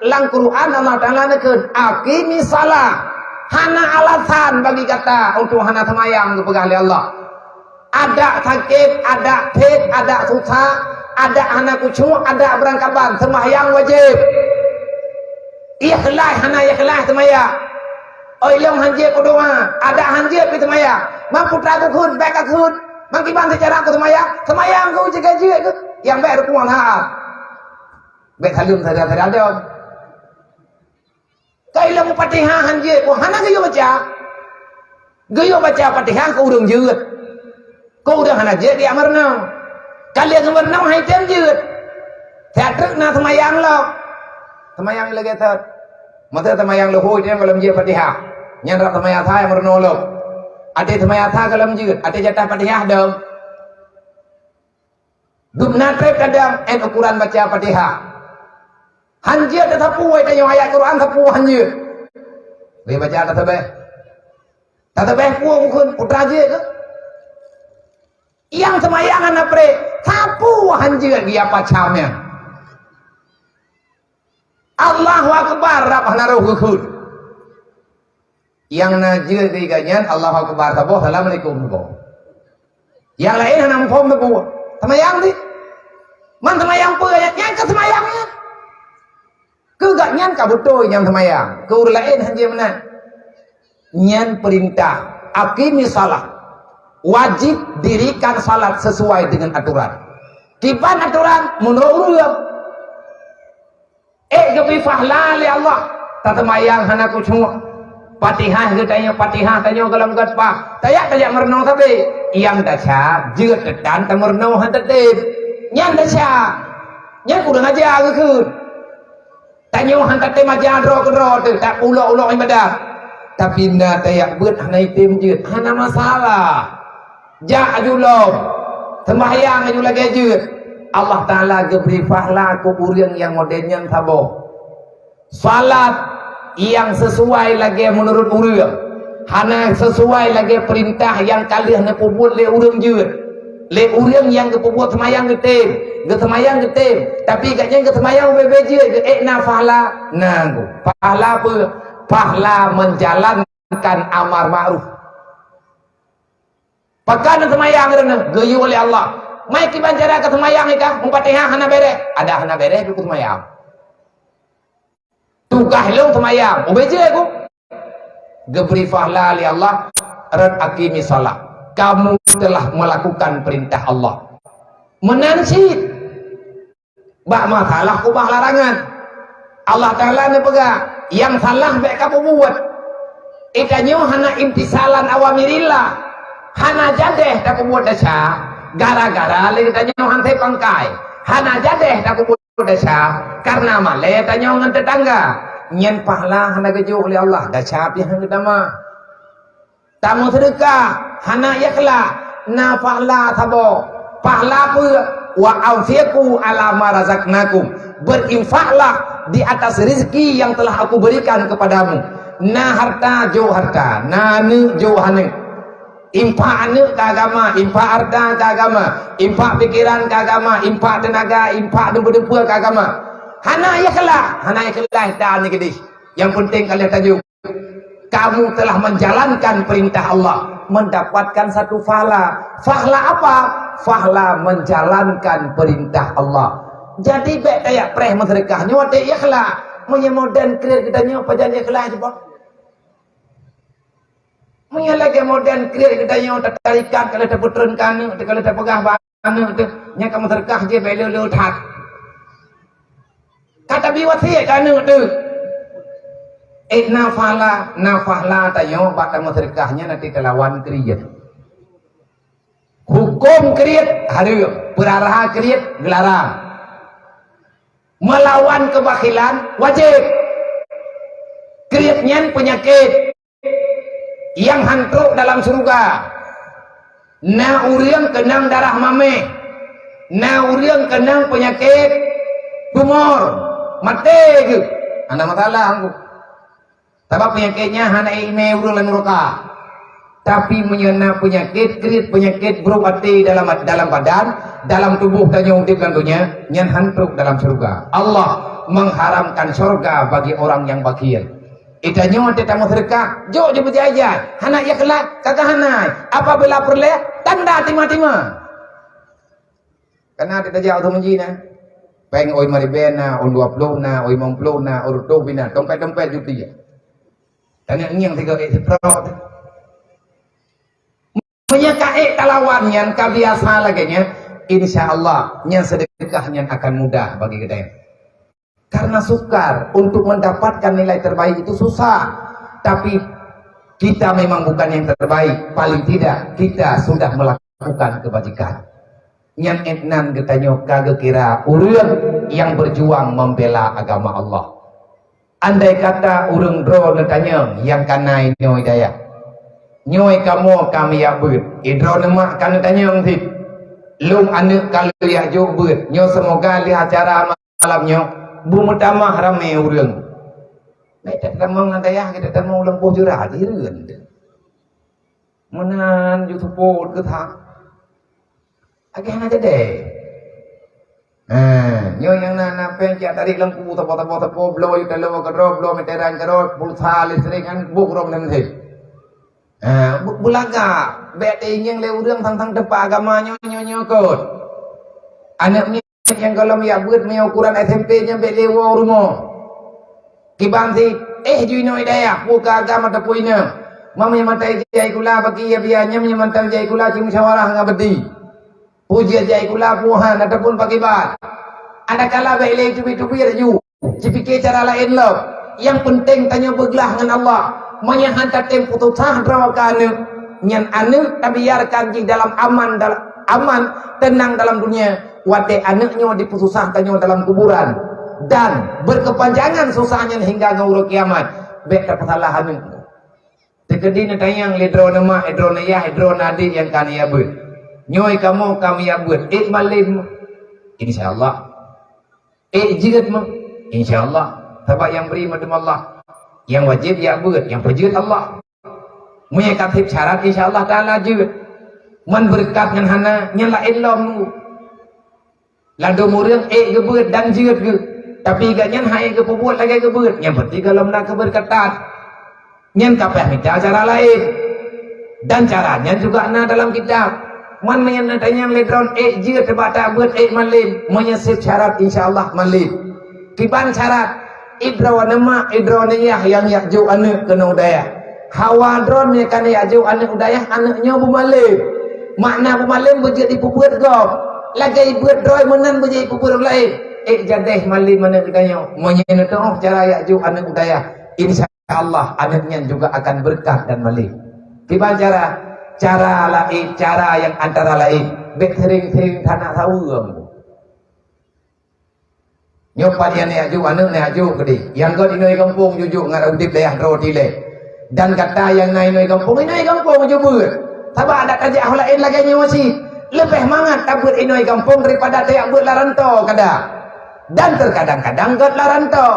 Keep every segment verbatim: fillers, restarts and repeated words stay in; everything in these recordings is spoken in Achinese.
Lam Quran Allah Taala neukheun, "Aqimis shalah." Hana alasan bagi gata untuk hana seumayang geupeugah lé Allah. Adak sakét, adak that, adak susah, adak hana khusyuk, adak beurangkaban, seumayang wajéb. Ikhlaih hana ikhlaih seumayang. Oi lôn hanjeuet kudoa, adak hanjeuet pi seumayang. Mang putra kukheun, bèk kakheun. Mang kiban seucara kuseumayang, seumayang ku jeuet-jeuet ku. Nyang bèk rukuk ha. Bèk saleuem saja-saja dong. Kai lôn Fatihah hanjeuet, wah, hana geuyue baca. Geuyue baca Fatihah keu ureueng jeuet. Keu ureueng hana jeuet geujak meurunoe. Ka lheueh geumeurunoe han item jeuet. Siat treuk na seumayang lom. Seumayang lagèe thot. Masa seumayang leuhô item gohlom jeuet Fatihah. Nyan rab seumayang sa nyang meurunoe lom. Até seumayang sa gohlom jeuet, até jatah Fatihah dong. Dum na trép kadang 'et ukuran baca Fatihah. Hanjeuet tasapeue tanyoe ayat Quran sapeue hanjeuet. Lé baca tasbih. Tasbih peue bukon putra jeuet keu? Nyang seumayang hana pré, sapeue hanjeuet geuyue pacam nyan. Allahu Akbar rab hana roh geukheun. Nyang na jeuet keu gobnyan, Allahu Akbar saboh, Assalamualaikum saboh. Nyang laén hana muphom sapeue. Seumayang cit. Man seumayang peue nyan? Nyan keu seumayang nyan. Keu gobnyan ka beutôi nyang seumayang. Keu ureueng laén hanjeuet meunan. Nyan peurintah. Aqimis shalah. Wajéb dirikan salat sesuai dengan aturan. Kiban aturan? Meunurot ureueng. Ék geubri pahala lé Allah, taseumayang hana khusyuk. Fatihah geutanyoe, Fatihah tanyoe gohlom göt paih. Tajak, tajak meurunoe sabe. Nyang desya, jeuet teutan tameurunoe han teutem. Nyan desya. Nyan kureueng aja geukheun. Tanyoe han tatem aja droe keudroe teuh, taulok-ulok ibadat. Tapi na tajak beuet hana item jeuet, hana masalah. Jak aju lom. Seumayang aju lagèe jeuet. Allah Taala geubri pahala keu ureueng nyang model nyan saboh. Salat nyang sesuai lagèe meunurot ureueng, hana sesuai lagèe peurintah nyang ka lheueh neupeubuet lé ureueng jeuet. Lé ureueng nyang geupeubuet seumayang geutem, geuseumayang geutem, tapi gobnyan geuseumayang ubé-bé jeuet, geuék na pahala, na geuh. Pahala peue? Pahala menjalankan amar ma'ruf. Pakon seumayang droeneuh geuyue lé Allah. Mai kiban cara keu seumayang ikah, Fatihah hana bèrèh. Adak hana bèrèh pih keu seumayang. Tugaih lôn seumayang, ubé jeuet ku. Geubri pahala lé Allah, rot aqimis shalah. Kamu telah melakukan perintah Allah. Meunan cit. Bak masalah keubah larangan. Allah Taala neupeugah, nyang salah bèk kapeubuet. Geutanyoe hana imtisalan awamirillah. Hana jadeh tapeubuet desya, gara-gara lé geutanyoe han sép pangkai. Hana jadeh tapeubuet desya, kareuna malèe tanyoe ngon teutangga. Nyan pahala hana geujok lé Allah, desya pih han geutamah. Tameuseudeukah, hana ikhlas, na pahala saboh. Pahala peue? "Wa anfiqu ala ma razaqnakum." Berinfaklah di atas rezeki yang telah Aku berikan kepadamu. Na harta, jok harta. Na aneuk, jok aneuk. Infak aneuk keu agama, infak harta keu agama, infak pikiran keu agama, infak teunaga, infak deumpeue-deumpeue keu agama. Hana ikhlas, hana ikhlas tan keudeh. Nyang peunteng ka lheueh tajok. Kamu telah menjalankan perintah Allah, mendapatkan satu pahala. Pahala apa? Pahala menjalankan perintah Allah. Jadi, bèk tajak preh meuseudeukah nyoe watèe ikhlas. Meunyoe modern kriet geutanyoe pajan ikhlas jih, Pak. Meunyoe lagèe modern kriet geutanyoe tatarikat, ka lheueh tapeutreun keu aneuk, ka lheueh tapeugah bak aneuk teuh, nyan ka meuseudeukah jih bèk le-le that. Ka tabi wasiet keu aneuk teuh. Eh, na pahala, na pahala tanyoe bak tameuseudeukah nyan até talawan kriet. Hukôm kriet hareuem, peurara kriet geularang. Meulawan keubakhilan wajéb. Kriet nyan peunyakét nyang han trok dalam syeuruga. Na ureueng keunong darah maméh, na ureueng keunong peunyakét tumor, maté geuh. Hana masalah, Teungku. Sabab peunyakét nyan hana imé ureueng lam nuraka. Tapi meunyoe na peunyakét, kriet peunyakét brok até dalam, dalam badan, dalam tuboh tanyoe udép lam donya, nyan han trok dalam syeuruga. Allah mengharamkan syurga bagi orang yang bakhil. Geutanyoe teuh tameuseudeukah, jok jipeujajan, hana ikhlas, ka keuh hana. Apabila peureulée, tanda tima-tima. Kana teuh tajak u Sumeujih na. Péng oi lima ribée na, oi dua ploh na, oi limong ploh na, oi reutôh pih na, dompet-dompet juti. Tanyoe ngieng tiga ék sitroh teuh. Meunyoe ka ék talawan nyan ka biasa lagée nyan, insya Allah nyan seudeukah nyan akan mudah bagi geutanyoe. Karena sukar, untuk mendapatkan nilai terbaik itu susah. Tapi kita memang bukan yang terbaik, paling tidak kita sudah melakukan kebajikan. Nyan ék nan geutanyoe ka geukira ureuëng nyang berjuang membela agama Allah. Andai kata ureuëng droe neutanyong nyang kana inoe dayah, "Nyoe kamoe ka miyueb beuet?" Idroe neumak ka neutanyong cit, "Lôn aneuëk ka lôn jak jok beuet, nyoe seumoga lheueh acara malam nyoe beumeutamah ramé ureuëng." Bék tatamong lam dayah, tatamong lam poh jura, hireuen teuh. Meunan ju seupôt geuh that. Lagée hana jadi. Nah, nyoe nyang na, na péng jak tarék lam kubu, sapo-sapo, sapo, bloe yue taloe keudroe, bloe meteran keudroe, pulsa listrik nyan boh rong nem sih. Nah, bu-, beulagak, bék teuingieng lé ureuëng sang-sang teumpat agama nyoe, nyoe, nyoe kot. Aneuëk miet nyang gohlom jak beuet meunyoe ukuran S M P nyan bék lé woe u rumoh. Kiban si, éh ju inoe dayah, peue keu agam ataupun inong. Meunyoe mantong jai kula bagi ya biya nyan, meunyoe mantong jai kula ci musyawarah ngon beudi. Peue jai kula puhan ataupun pakiban. Adakala bék lé teubiet-teubiet ju, cipike cara laén lom. Nyang peunteng tanyoe beuglah ngon Allah. Meunyoe han tatem peususah droe keu aneuëk, nyan aneuëk tabiarkan jih dalam aman, dal-, aman, teunang dalam dunia. Watée aneuëk nyoe dipeususah tanyoe dalam kuburan dan berkepanjangan susah nyan hingga ngon uroe kiamat, bék tapeusalah aneuëk. Teukeudi neutanyong lé droeneuh mak, droeneuh yah, droeneuh adék nyang ka neuyue beuet, "Nyoe kamoe ka meuyue beuet, ék malém?" Insya Allah. "Ék jeuet?" Insya Allah. Sabab nyang bri mandum Allah. Nyang wajéb jak beuet, nyang peujeuet Allah. Meunyoe ka sép syarat, insya Allah Taala jeuet. Man beureukat ngon hana, nyan laén lom. Ladôm ureuëng ék geubeuet dan jeuet geuh. Tapi gobnyan han ék geupeubuet lagée geubeuet, nyang peunteng gohlom na keubeureuketan. Nyan ka payah mita cara laén. Dan cara nyan juga na dalam kitab. Man meunyoe neutanyong lé droeneuh ék jeuet bak tabeuet ék malém, meunyoe sép syarat, insya Allah malém. Kiban syarat, idroeneuh mak, idroeneuh yah nyang jak jok aneuëk keunoe u dayah. Hawa droeneuh nyang ka neujak jok aneuëk u dayah, aneuëk nyoe beumalém. Makna beumalém beujeuet jipeubuet gob. Lagée jibeuet droe meunan beujeuet jipeubuet ureuëng laén. Ék jadeh malém aneuëk geutanyoe. Meunyoe neuteuoh cara jak jok aneuëk u dayah, insya Allah aneuëk nyan juga akan beureukat dan malém. Kiban cara? Cara laén, cara nyang antara laén. Bék sering-sering tanak saweue. Nyoe pat nyang neujak jok aneuëk, neujak jok keudeh. Nyang göt inoe gampông jujok ngon udeb dayah droe dilée. Dan gata nyang na inoe gampông, inoe gampông jubeuet. Sabab adak tajak ho laén lagée nyoe cit. Leubeh mangat tabeuet inoe gampông daripada tajak beuet lam rantô kada. Dan terkadang-kadang göt lam rantô.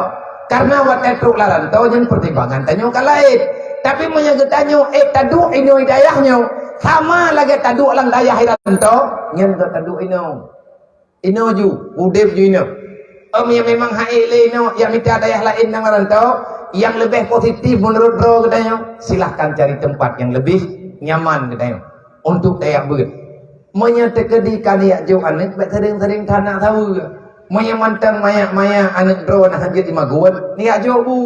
Karena watée trok lam rantô nyan pertimbangan tanyoe ka laén. Tapi meunyoe geutanyoe ék taduek inoe dayah nyoe, sama lagée taduek lam dayah rantô, nyan göt taduek inoe. Inoe ju, udeb ju inoe. Om nyang memang han ék lé inoe, jak mita dayah laén nyang rantô, nyang leubeh positif meunurot droe geutanyoe, silahkan cari tempat nyang leubeh nyaman geutanyoe untuk tajak beuet. Meunyoe teukeudi ka neujak jok aneuëk, bék sering-sering tanak saweue. Meunyoe mantong manyak-manyak aneuëk droe na han jeuet jimagun, neujak jok bu.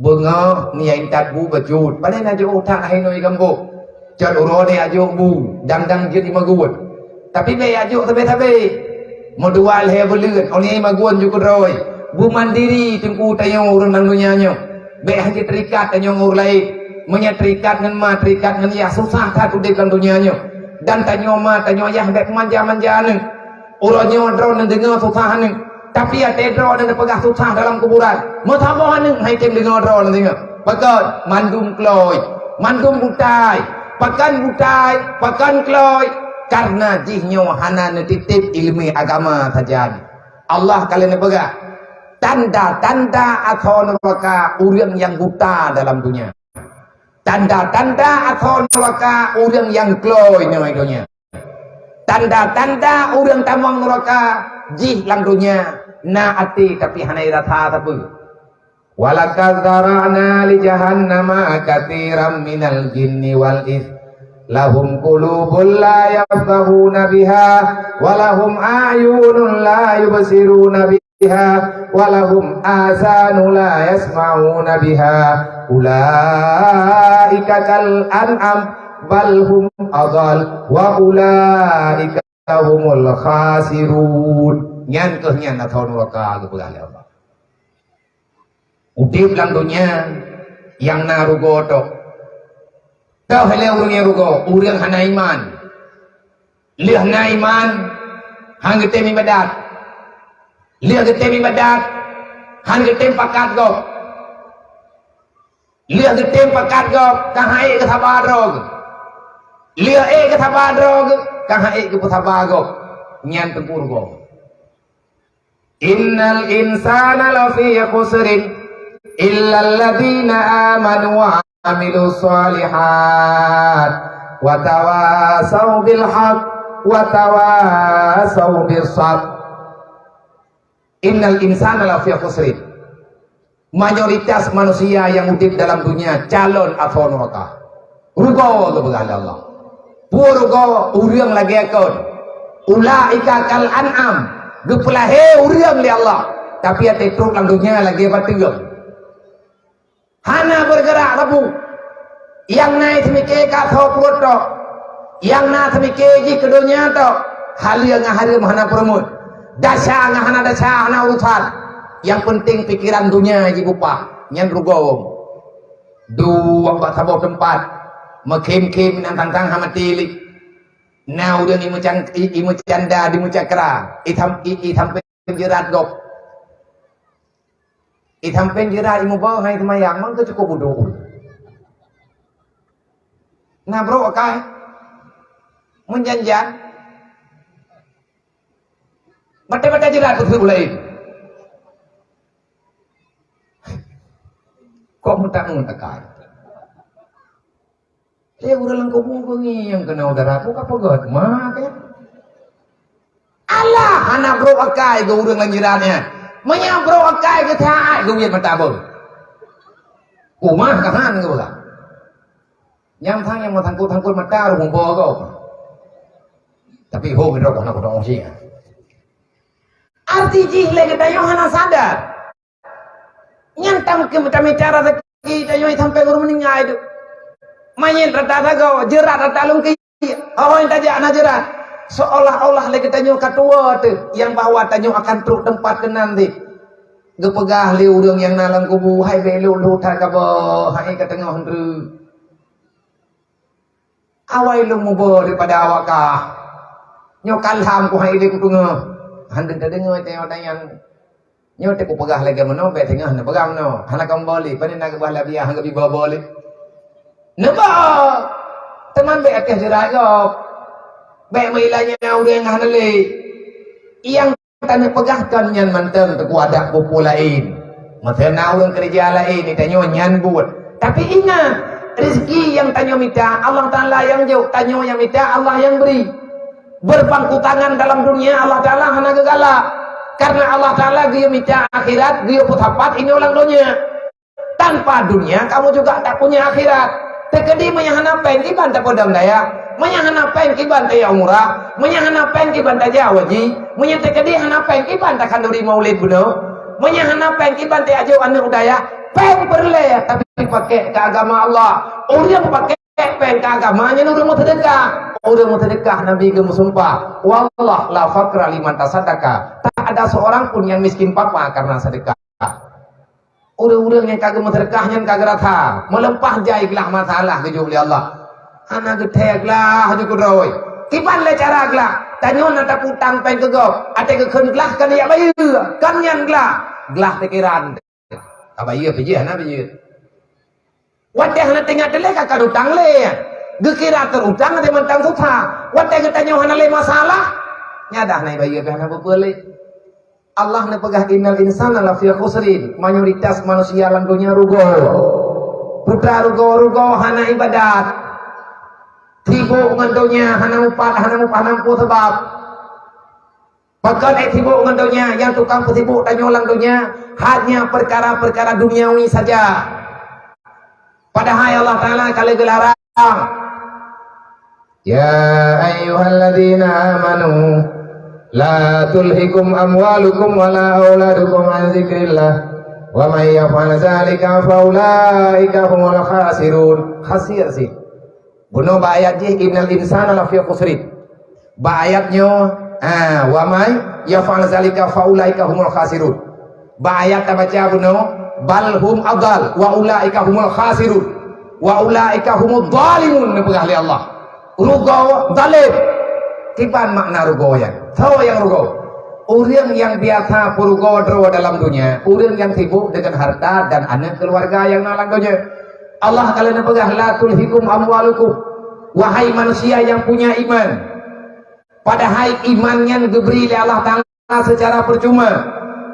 Beungoh neujak intat bu bacut, pane na jok utak hai inoe gampông. Cot uroe neujak jok bu, dang-dang jeuet jimagun. Tapi bék jak jok sabe-sabe. Meudua lhée buleuen, óh lheueh jimagun ju keudroe. Beumandiri teungku tanyoe ureuëng lam donya nyoe. Bék han jeuet terikat tanyoe ngon ureuëng laén. Meunyoe terikat ngon ma, terikat ngon yah, susah that udeb lam donya nyoe. Dan tanyoe ma, tanyoe yah bék manja-manja aneuëk. Uroe nyoe droeneuh neudeungoe susah aneuëk, tapi até droeneuh neupeugah susah dalam kuburan. Meusaboh aneuëk han item deungoe droeneuh deungoe. Pakon? Mandum kloi, mandum butai, pakon butai, pakon kloi, karena jih nyoe hana neutiteb iéleumé agama sajan. Allah ka lheueh neupeugah, tanda-tanda asoe nuraka ureuëng nyang buta dalam donya. Tanda-tanda asoe nuraka ureuëng nyang kloi nyoe donya. Tanda-tanda ureuëng tamong nuraka jih lam donya, Na até tapi hana irasa sapeue. Walaqad dzara'na li jahannama katsiran minal jinni wal ins. Lahum qulubun la yafqahuna biha, walahum a'yunun la yubsiruna biha, walahum azanu la yasma'una biha. Ulaika kal an'am bal hum adhal wa ulaika humul khasirun. Nyan keuh nyan asoe nuraka geupeugah lé Allah. Udeb lam donya nyang na rugoe tok. Toh lé ureuëng nyang rugoe, ureuëng hana iman. Lheueh na iman, han geutem ibadat. Lheueh geutem ibadat, han geutem pakat gob. Lheueh geutem pakat gob, ka han ék geusaba droe geuh. Lheueh ék geusaba droe geuh, ka han ék geupeusaba gob. Nyan teungku rugoe. Innal insana lafi khusrin, illal ladzina amanu wa amilus shalihat, wa tawasau bil haq, wa tawasau bis sabr. Innal insana lafi khusrin. Mayoritas manusia nyang udeb dalam dunia calon asoe nuraka. Rugoe geupeugah lé Allah. Peue rugoe? Ureuëng lagée kon. Ulaika kal an'am. Geupeulahé ureuëng lé Allah. Tapi até trok lam dunia lagée bateueng. Hana bergerak sapeue. Nyang na seumiké ka soe pruet tok. Nyang na seumiké jih keu donya tok. Haleue ngon hareuem hana peureumeun. Dasa ngon hana dasa hana urusan. Nyang penting pikeran donya jibupah. Nyan rugoe. Duek bak saboh teumpat. Meukhém-khém nyan tantang hana maté lé. Na ureuëng imeucan-, i-, imeucanda, dimeucakra. Itam-, i-, itam jeurat gob. Itam pen jeurat imuboh hai seumayang, meukeue cukup udok. Na brok akai. Meujanjan. Mata-mata jeurat beutôi ulai. Kok mutak-mutak akai. Lé ureuëng lam kubu keu ngieng keunoe dara, peue ka peugöt ma keu nyan? Alah, hana brok akai keu ureuëng lam jeurat nyan. Meunyo brok akai keu that geuwiet mata beuh. Umah ka han geupeugah. Nyang thang nyang meusangkot-sangkot mata rhueng boh gob. Tapi ho keudroe hana kudong sih. Arti jih lé geutanyoe hana sadar. Nyan tam keu tamita raseuki tanyoe sampai ureuëng meuninggai tu. Manyét rata sagoe, jeurat rata lungki. Awai tajak na jeurat. Seolah-olah lé geutanyoe ka tuwoe teuh, nyang bahwa tanyoe akan trok teumpat keunan teuh. Geupeugah lé ureuëng nyang na lam kubu, "Hai bèk lhot-lhot that kaboh, hai ka teungoh treuk." Awai lôn muboh daripada awak kah. Nyoe kalam kuhai lé kupeungoh. Hana tadeungoe teuh watèe nyan. Nyoe teuh kupeugah lagèe meunoe, bèk teungoh neupeugah meunoe. Hana ka muboh lé, pane na geuboh labiah, hana geubi boh-boh lé. Neuboh! Teuma bèk ateueh jeurat gob. Bèk meuilanya ureueng hana lé. Nyang Tanyoe peugah kon nyan mantong teungku adak peue-peue laén. Meuseu na ureueng keureuja laén, tanyoe nyan buet. Tapi ingat, rezeki nyang tanyoe mita, Allah Taala nyang jok, tanyoe nyang mita, Allah nyang bri. Berpangku tangan dalam dunia, Allah Taala hana geugalak. Karena Allah Taala geuyue mita akhirat, geuyue peusapat inoe lam donya. Tanpa dunia, kamu juga tak punya akhirat. Teukeudi meunyo hana péng, kiban tapeudong dayah. Meunyo hana péng, kiban tajak umrah. Meunyo hana péng, kiban tajak haji. Meunyo teukeudi hana péng, kiban takhanduri maulid bunoe. Meunyo hana péng, kiban tajak jok aneuk u dayah. Péng peureulèe, tapi pakèk keu agama Allah. Ureueng pakèk péng keu agama nyan ureueng meuseudeukah. Ureueng meuseudeukah Nabi geumeusumpah, "Wallah la faqra liman tasaddaqa." Tak ada seorang pun yang miskin papa karena sedekah. Ureueng-ureueng nyang ka geumeuseudeukah nyan ka geurasa, meuleupah jai glah masalah geujok lé Allah. Hana geuthèe glah ju keudroe. Kiban lé cara glah? Tanyoe na taputang péng keu gob, até geukheun glah ka neujak bayeue. Kon nyan glah, glah pikiran. Ka bayeue pih jih hana bayeue. Watèe hana teuingat lé ka, ka utang lé. Geukira keu utang até mantong susah. Watèe geutanyoe hana lé masalah, nyan dah na bayeue pih hana peue-peue lé. Allah neupeugah, "Innal insana lafi khusrin." Mayoritas manusia lam donya rugoe. Putra rugoe-rugoe hana ibadat. Sibok ngon donya, hana mupat, hana mupat, hana mupat sabab. Pakon ék sibok ngon donya, nyang tukang peusibok tanyoe lam donya hanya perkara-perkara duniawi saja. Padahai Allah Taala ka lheueh geularang. Ya ayyuhalladzina amanu la tulhikum amwalukum wala auladukum an dzikrillah wa may yaf'al dzalika faulaika humul khasirun. Khasir sih. Bunoe bak ayat jih, innal insana lafi khusrin. Bak ayat nyoe, ah, wa may yaf'al zalika fa ulaika humul khasirun. Bak ayat tabaca bunoe, bal hum adal wa ulaika humul khasirun. Wa ulaika humud dhalimun, neupeugah lé Allah. Rugoe, zalim. Kiban makna rugoe nyan? Soe nyang rugoe? Ureuëng nyang biasa peurugoe droe dalam dunia, ureuëng nyang sibuk deungon harta dan aneuk keuluwarga nyang na lam donya. Allah ka lheueh neupeugah, "La tulhikum amwalukum." Wahai manusia yang punya iman, padahai iman nyan geubri lé Allah Taala seucara peucuma.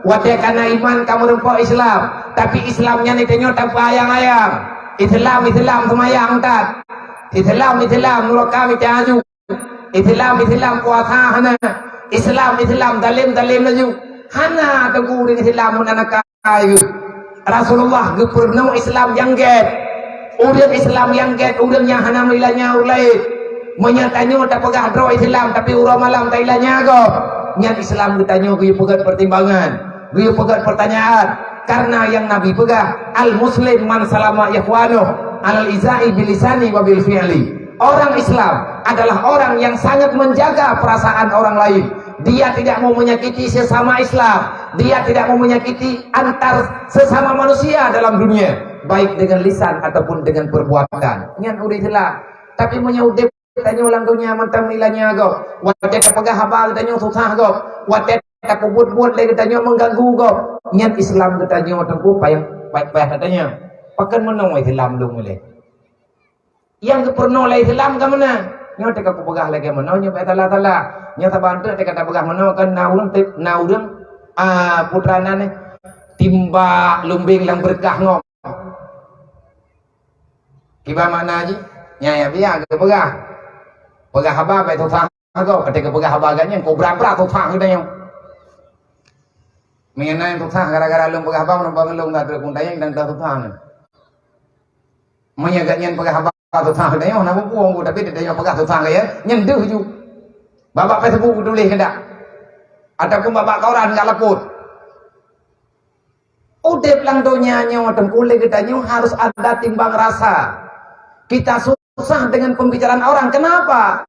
Watée kana iman ka meureumpok Islam, tapi Islam nyan tanyoe tapeuayang-ayang. Islam, Islam seumayang that. Islam, Islam nuraka mita aju. Islam, Islam puasa hana. Islam, Islam zalim, zalim laju. Hana teungku ureuëng Islam mun aneuk kai. Rasulullah geupeurunoe Islam nyang gét. Ureuëng Islam nyang gét, ureuëng nyang hana meulanya ureuëng laén. Meunyoe tanyoe tapeugah droe Islam, tapi uroe malam tailanya gob, nyan Islam geutanyoe geuyue peugét peutimbangan, geuyue peugét peurtanyaan. Karena nyang Nabi peugah, "Al-muslim man salama ikhwanuh alal izai bilisani wa bil fi'li." Orang Islam adalah orang yang sangat menjaga perasaan orang lain. Dia tidak mau menyakiti sesama Islam. Dia tidak mau menyakiti antar sesama manusia dalam dunia, baik dengan lisan ataupun dengan perbuatan. Nyan ureuëng Islam. Tapi meunyoe udeb tanyoe lam donya mantong ilanya gob, watée tapeugah haba geutanyoe susah gob, watée tapeubuet-buet lé geutanyoe mengganggu gob, nyan Islam geutanyoe teungku payah, payah, payah geutanyoe. Pakon meunoe Islam lôn lé? Nyang geupeurunoe lé Islam ka meunan. Nyoe teuka kupeugah lagée meunoe, nyoe bèk salah-salah. Nyoe saban teuk teuka tapeugah meunoe kan na ureuëng teuh, na ureuëng, ah, putra nan nyoe timbak lumbeng lam beureukat ngon. Kiban makna jih? Nyan nyang biasa geupeugah. Peugah haba bèk susah gob, ka teuka peugah haba geutanyoe, kok brat-brat susah geutanyoe. Meunyoe na nyang susah gara-gara lôn peugah haba, meunyoe bak lôn ka trok peue tanyong dan susah nyan. Meunyoe gobnyan peugah haba susah geutanyoe, na peue-peue, tapi geutanyoe peugah susah gaya, nyan deuh ju. Bak Facebook geutuléh keudak. Ataupun bak koran ka lapot. Udeb lam donya nyoe teungku lé geutanyoe harus ada timbang rasa. Kita susah dengan pembicaraan orang. Kenapa?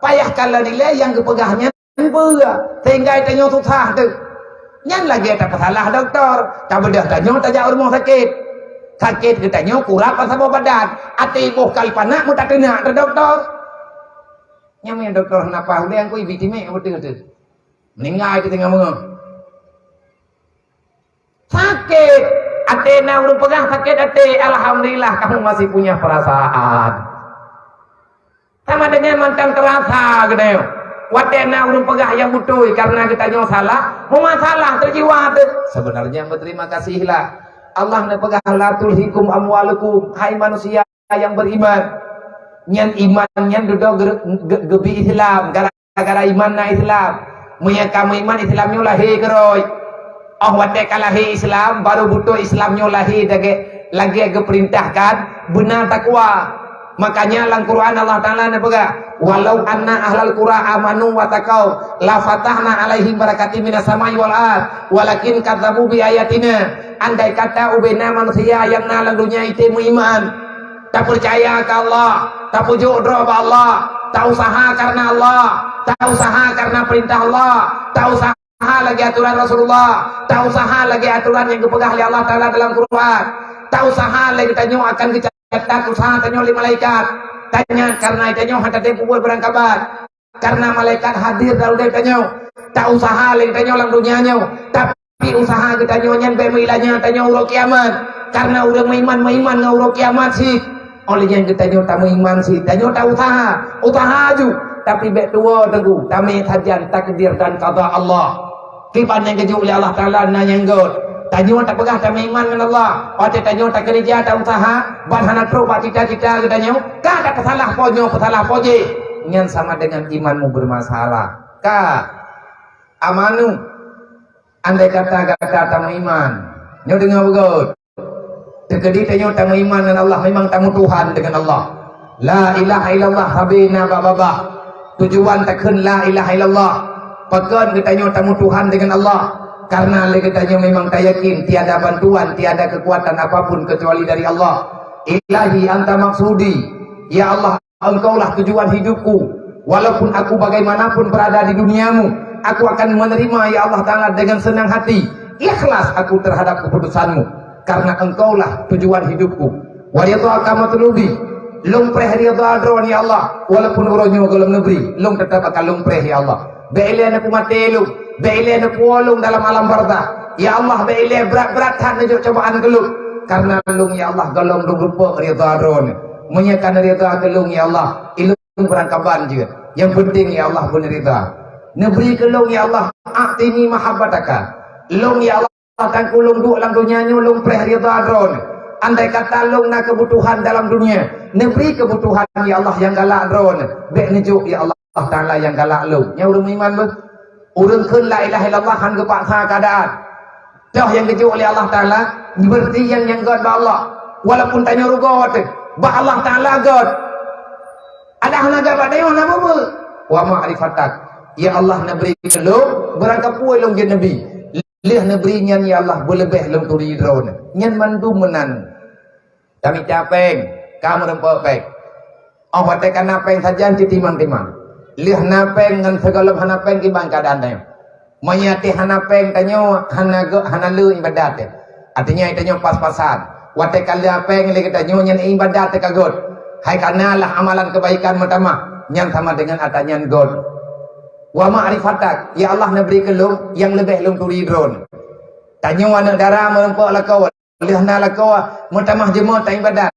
Payah kalon ilée nyang geupeugah nyan beue, sehingga tanyoe susah teuh. Nyan lagée tapeusalah dokto, tabeudôh tanyoe tajak u rumoh sakét. Sakét geutanyoe kurab saboh badan, até boh kali panak meutateunak teuh dokto. Nyan meunyoe dokto hana paih ulée, angkui bi timek beutôi teuh. Meuninggai teuh teungoh meungoh. Sakét. Até na ureuëng peugah sakét até, alhamdulillah kamu masih punya perasaan. Sama dengan mantong teurasa geutanyoe. Watée na ureuëng peugah nyang beutôi karena geutanyoe salah, meumasalah teuh jiwa teuh. Sebenarnya berterima kasihlah. Allah neupeugah, "La tulhikum amwalukum," hai manusia yang beriman. Nyan iman nyan dudoe geu-, geu-, geubi Islam, gara-gara iman na Islam. Meunyoe ka meuiman, Islam nyoe lahé keurôi. Óh watée ka lahé Islam, baru beutôi Islam nyoe lahé lagée, lagée geupeurintahkan, beuna takwa. Makanya lam Quran Allah Taala neupeugah, "Walau anna ahlal qura amanu wa taqau, la fatahna alaihim barakatim minas samai wal ard, walakin kadzabu bi ayatina." Andai kata ubena manusia nyang na lam donya item meuiman, tapeucaya keu Allah, tapeujok droe bak Allah, tausaha karena Allah, tausaha karena peurintah Allah, tausaha lagée atoran Rasulullah, tausaha lagée atoran nyang geupeugah lé Allah Taala dalam Quran, tausaha lé geutanyoe akan geucatat usaha tanyoe lé malaikat. Tanyan karena tanyoe hana tatem peubuet beurangkaban. Karena malaikat hadir dalam udeb tanyoe, tausaha lé tanyoe lam donya nyoe, tapi usaha geutanyoe nyan bèk meuilanya tanyoe uroe kiamat. Karena ureuëng meuiman, meuiman ngon uroe kiamat cit. Óh lheueh nyan geutanyoe tameuiman cit, tanyoe tausaha, usaha ju, tapi bèk tuwoe teungku, tamé sajan takdir dan qada Allah. Kiban nyang geujok lé Allah Taala na nyang göt. Tanyoe tapeugah tameuiman ngon Allah, watée tanyoe takeureuja tausaha, ban hana trok bak cita-cita geutanyoe, ka tapeusalah po nyoe, peusalah po jéh, nyan sama dengan imanmu bermasalah. Ka. Amanu, andai kata gata tameuiman. Nyoe deungoe beugôt. Teukeudi tanyoe tameuiman ngon Allah, memang tameutuhan deungon Allah. La ilaha illallah sabe na bak babah. Tujuan takheun la ilaha illallah. Pakon geutanyoe tameutuhan deungon Allah? Karena lé geutanyoe memang tayakin tiada bantuan, tiada kekuatan apapun kecuali dari Allah. Ilahi anta maksudi. Ya Allah, Engkaulah tujuan hidupku. Walaupun aku bagaimanapun berada di duniamu, aku akan menerima, ya Allah Ta'ala, dengan senang hati. Ikhlas aku terhadap keputusanmu, karena Engkaulah tujuan hidupku. Wa ridhaka matlubi. Lôn preh ridha Droe, ya Allah. Walaupun uroe nyoe gohlom neubri, lôn tetap akan lôn preh, ya Allah. Bék ilée neupeumaté lôn, bék ilée neupuwoe lôn dalam alam barzakh. Ya Allah, bék ilée brat-brat that neujok cobaan keu lôn. Karena lôn, ya Allah, gohlom lôn rumpok ridha Droe. Meunyoe ka neuridha keu lôn, ya Allah, ilôn beurangkaban jeuet. Nyang peunteng, ya Allah, beuneurida. Neubri keu lôn, ya Allah, a'tini mahabbataka. Lôn, ya Allah, Teungku, lôn duek lam donya nyoe lôn preh ridha Droe. Andai kata lôn na keubutuhan dalam dunia, neubri keubutuhan, ya Allah, nyang galak Droe. Bék neujok, ya Allah Ta'ala, nyang galak lôn. Nyan ureuëng meuiman beuh. Ureuëng kheun la ilaha illallah han geupaksa keuadaan. Toh nyang geujok lé Allah Ta'ala, berarti nyang, nyang gét bak Allah. Walaupun tanyoe rugoe teuh, bak Allah Ta'ala gét. Ada hana gét bak tanyoe, hana peue-peue. Wa ma'rifatak. Ya Allah, neubri keu lôn beurangkapeue lôn jeuet neubi. Lheueh neubri nyan, ya Allah, beuleubeh lôn turi Droe. Nyan mandum meunan. Tamita péng, ka meurumpok péng. Óh watée ka na péng sajan cit timang-timang. Lheueh na péng ngon sigohlom hana péng kiban keuadaan tanyoe. Meunyoe até hana péng tanyoe, hana gét, hana le iébadat. Artinya tanyoe pas-pasan. Watée ka le péng lé geutanyoe nyan iébadat ka gét. Hai kana lah amalan keubaikan meutamah, nyan sama deungon ata nyan gét. Wa ma'rifatak, ya Allah, neubri keu lôn nyang leubeh lôn turi Droe. Tanyoe aneuëk dara meurumpok lakoe. Lheueh na lakoe meutamah jeumoe taiébadat.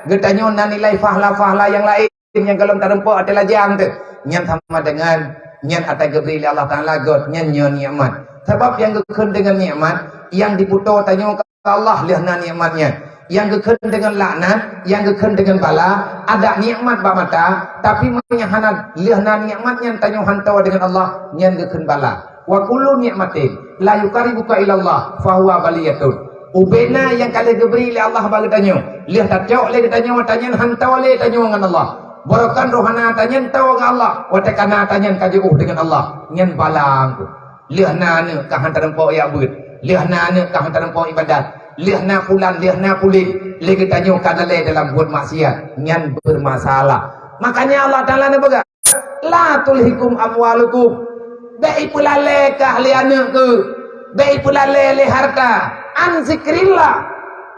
Geutanyoe na nilai fahla-fahla nyang laén nyang gohlom tarumpok até lajang teuh. Nyan sama deungon nyan ata geubri lé Allah Ta'ala gét, nyan nyoe nikmat. Sabab nyang geukheun deungon nikmat, nyang dipeutoe tanyoe keu Allah lheueh na nikmat nyan. Nyang geukheun deungon laknat, nyang geukheun deungon bala, ada nikmat bak mata, tapi meunyoe hana lheueh na nikmat nyan tanyoe hantoe deungon Allah, nyan geukheun bala. Wa kullu ni'matin la yuqarribuka ilallah fahuwa baliyatun. Ubena nyang ka lheueh geubri lé Allah bak geutanyoe, lheueh tacok lé geutanyoe, tanyan hantoe lé tanyoe ngon Allah. Barokon rohana tanyan toe ngon Allah, watée kana tanyan ka jiôh deungon Allah, nyan bala. Lheueh na aneuëk ka han tarumpok jak beuet, lheueh na aneuëk ka han tarumpok iébadat, lheueh na pulan, lheueh na puléh, lé geutanyoe ka lalée dalam buet maksiat, nyan beurmasalah. Makanya Allah Ta'ala neupeugah, "La tulhikum amwalukum." Bék ipeulalée kah lé aneuëk keuh, bék ipeulalée lé harta. "An zikrillah."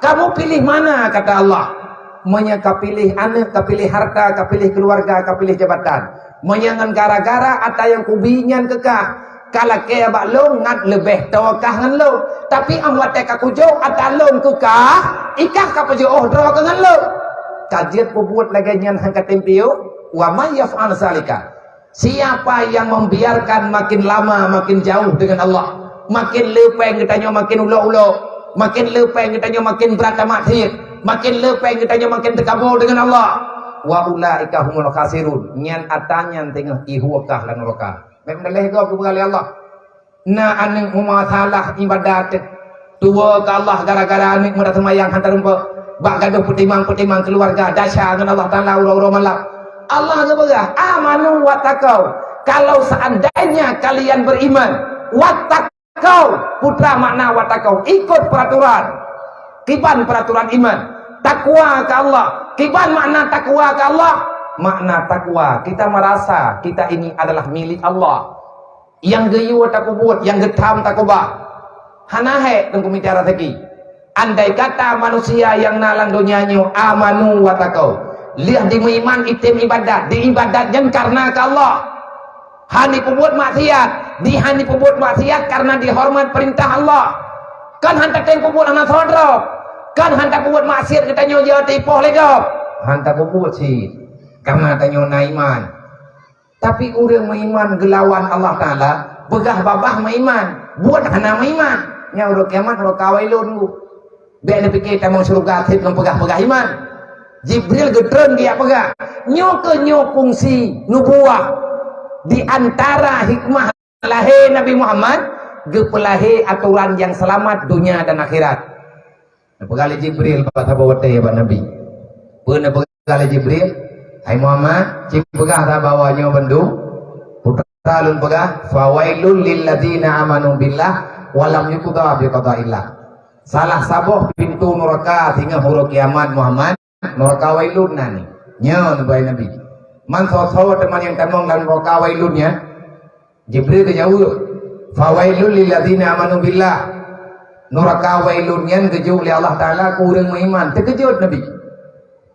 Kamu pilih mana, kata Allah. Meunyoe ka piléh aneuëk, ka piléh harta, ka piléh keuluwarga, ka piléh jabatan. Meunyoe ngon gara-gara ata nyang kubi nyan keu kah, ka lakée bak lôn ngat leubeh toe kah ngon lôn. Tapi óh watée ka kujok ata lôn keu kah, ikah ka peujiôh droe keuh ngon lôn. Ka jeuet peubuet lagée nyan han ka tém piôh, wa may yaf'al zalika. Siapa yang membiarkan makin lama makin jauh dengan Allah, makin le péng geutanyoe makin ulok-ulok, makin le péng geutanyoe makin brat tamaksiet, makin le péng geutanyoe makin teukabô dengan Allah, wa ulaika humul khasirun, nyan ata nyan teungoh ihue kah lam nuraka. Memang leh gob geupeugah lé Allah. Na aneuëk meumasalah iébadat, tuwoe keu Allah gara-gara aneuëk meudat seumayang han tarumpok, bak gadôh peutimang-peutimang keuluwarga, desya ngon Allah Ta'ala uroe-uroe malam. Allah geupeugah, "Amanu wattaqau." Kalau seandainya kalian beriman, wattaqau, putra makna wattaqau, ikut peraturan. Kiban peraturan iman, takwa keu Allah. Kiban makna takwa keu Allah? Makna takwa, kita merasa kita ini adalah milik Allah. Nyang geuyue tapeubuet, nyang geutham takeubah. Hana hék teungku mita raseuki. Andai kata manusia nyang na lam donya nyoe amanu wattaqau, lheueh dimeuiman item ibadat, diibadat nyan kareuna keu Allah. Han jipeubuet maksiat, di han jipeubuet maksiat kareuna jihoreumat peurintah Allah. Kan han tatém peubuet hana soe droe. Kan han tapeubuet maksiat geutanyoe jeuet ipoh lé gob. Han tapeubuet cit. Kareuna tanyoe na iman. Tapi ureuëng meuiman geulawan Allah Ta'ala, peugah babah meuiman, buet hana meuiman. Nyan uroe kiamat, uroe ka wailun geuh. Bék neupike tamong syeuruga cit ngon peugah-peugah iman. Jibril geutreun geujak peugah, nyoe keuh nyoe fungsi nubuwah di antara hikmah lahé Nabi Muhammad, geupeulahé atoran nyang seulamat donya dan akhirat. Neupeugah lé Jibril bak saboh watèe bak Nabi. Peue neupeugah lé Jibril? "Hai Muhammad, ci peugah saboh nyoe bandum, putra lôn peugah, 'Fawailul lilladzina amanu billah wa lam yuqda biqadaillah.'" Salah saboh pintoe nuraka singoh uroe kiamat Muhammad, nuraka Wailun na nyan. Nyoe neubai Nabi. Man soe-soe teuma nyang tamong lam nuraka Wailun nyan? Jibril geujaweueb, "Fawailul lilladzina amanu billah." Nuraka Wailun nyan geujok lé Allah Taala keu ureuëng meuiman. Teukeujot Nabi.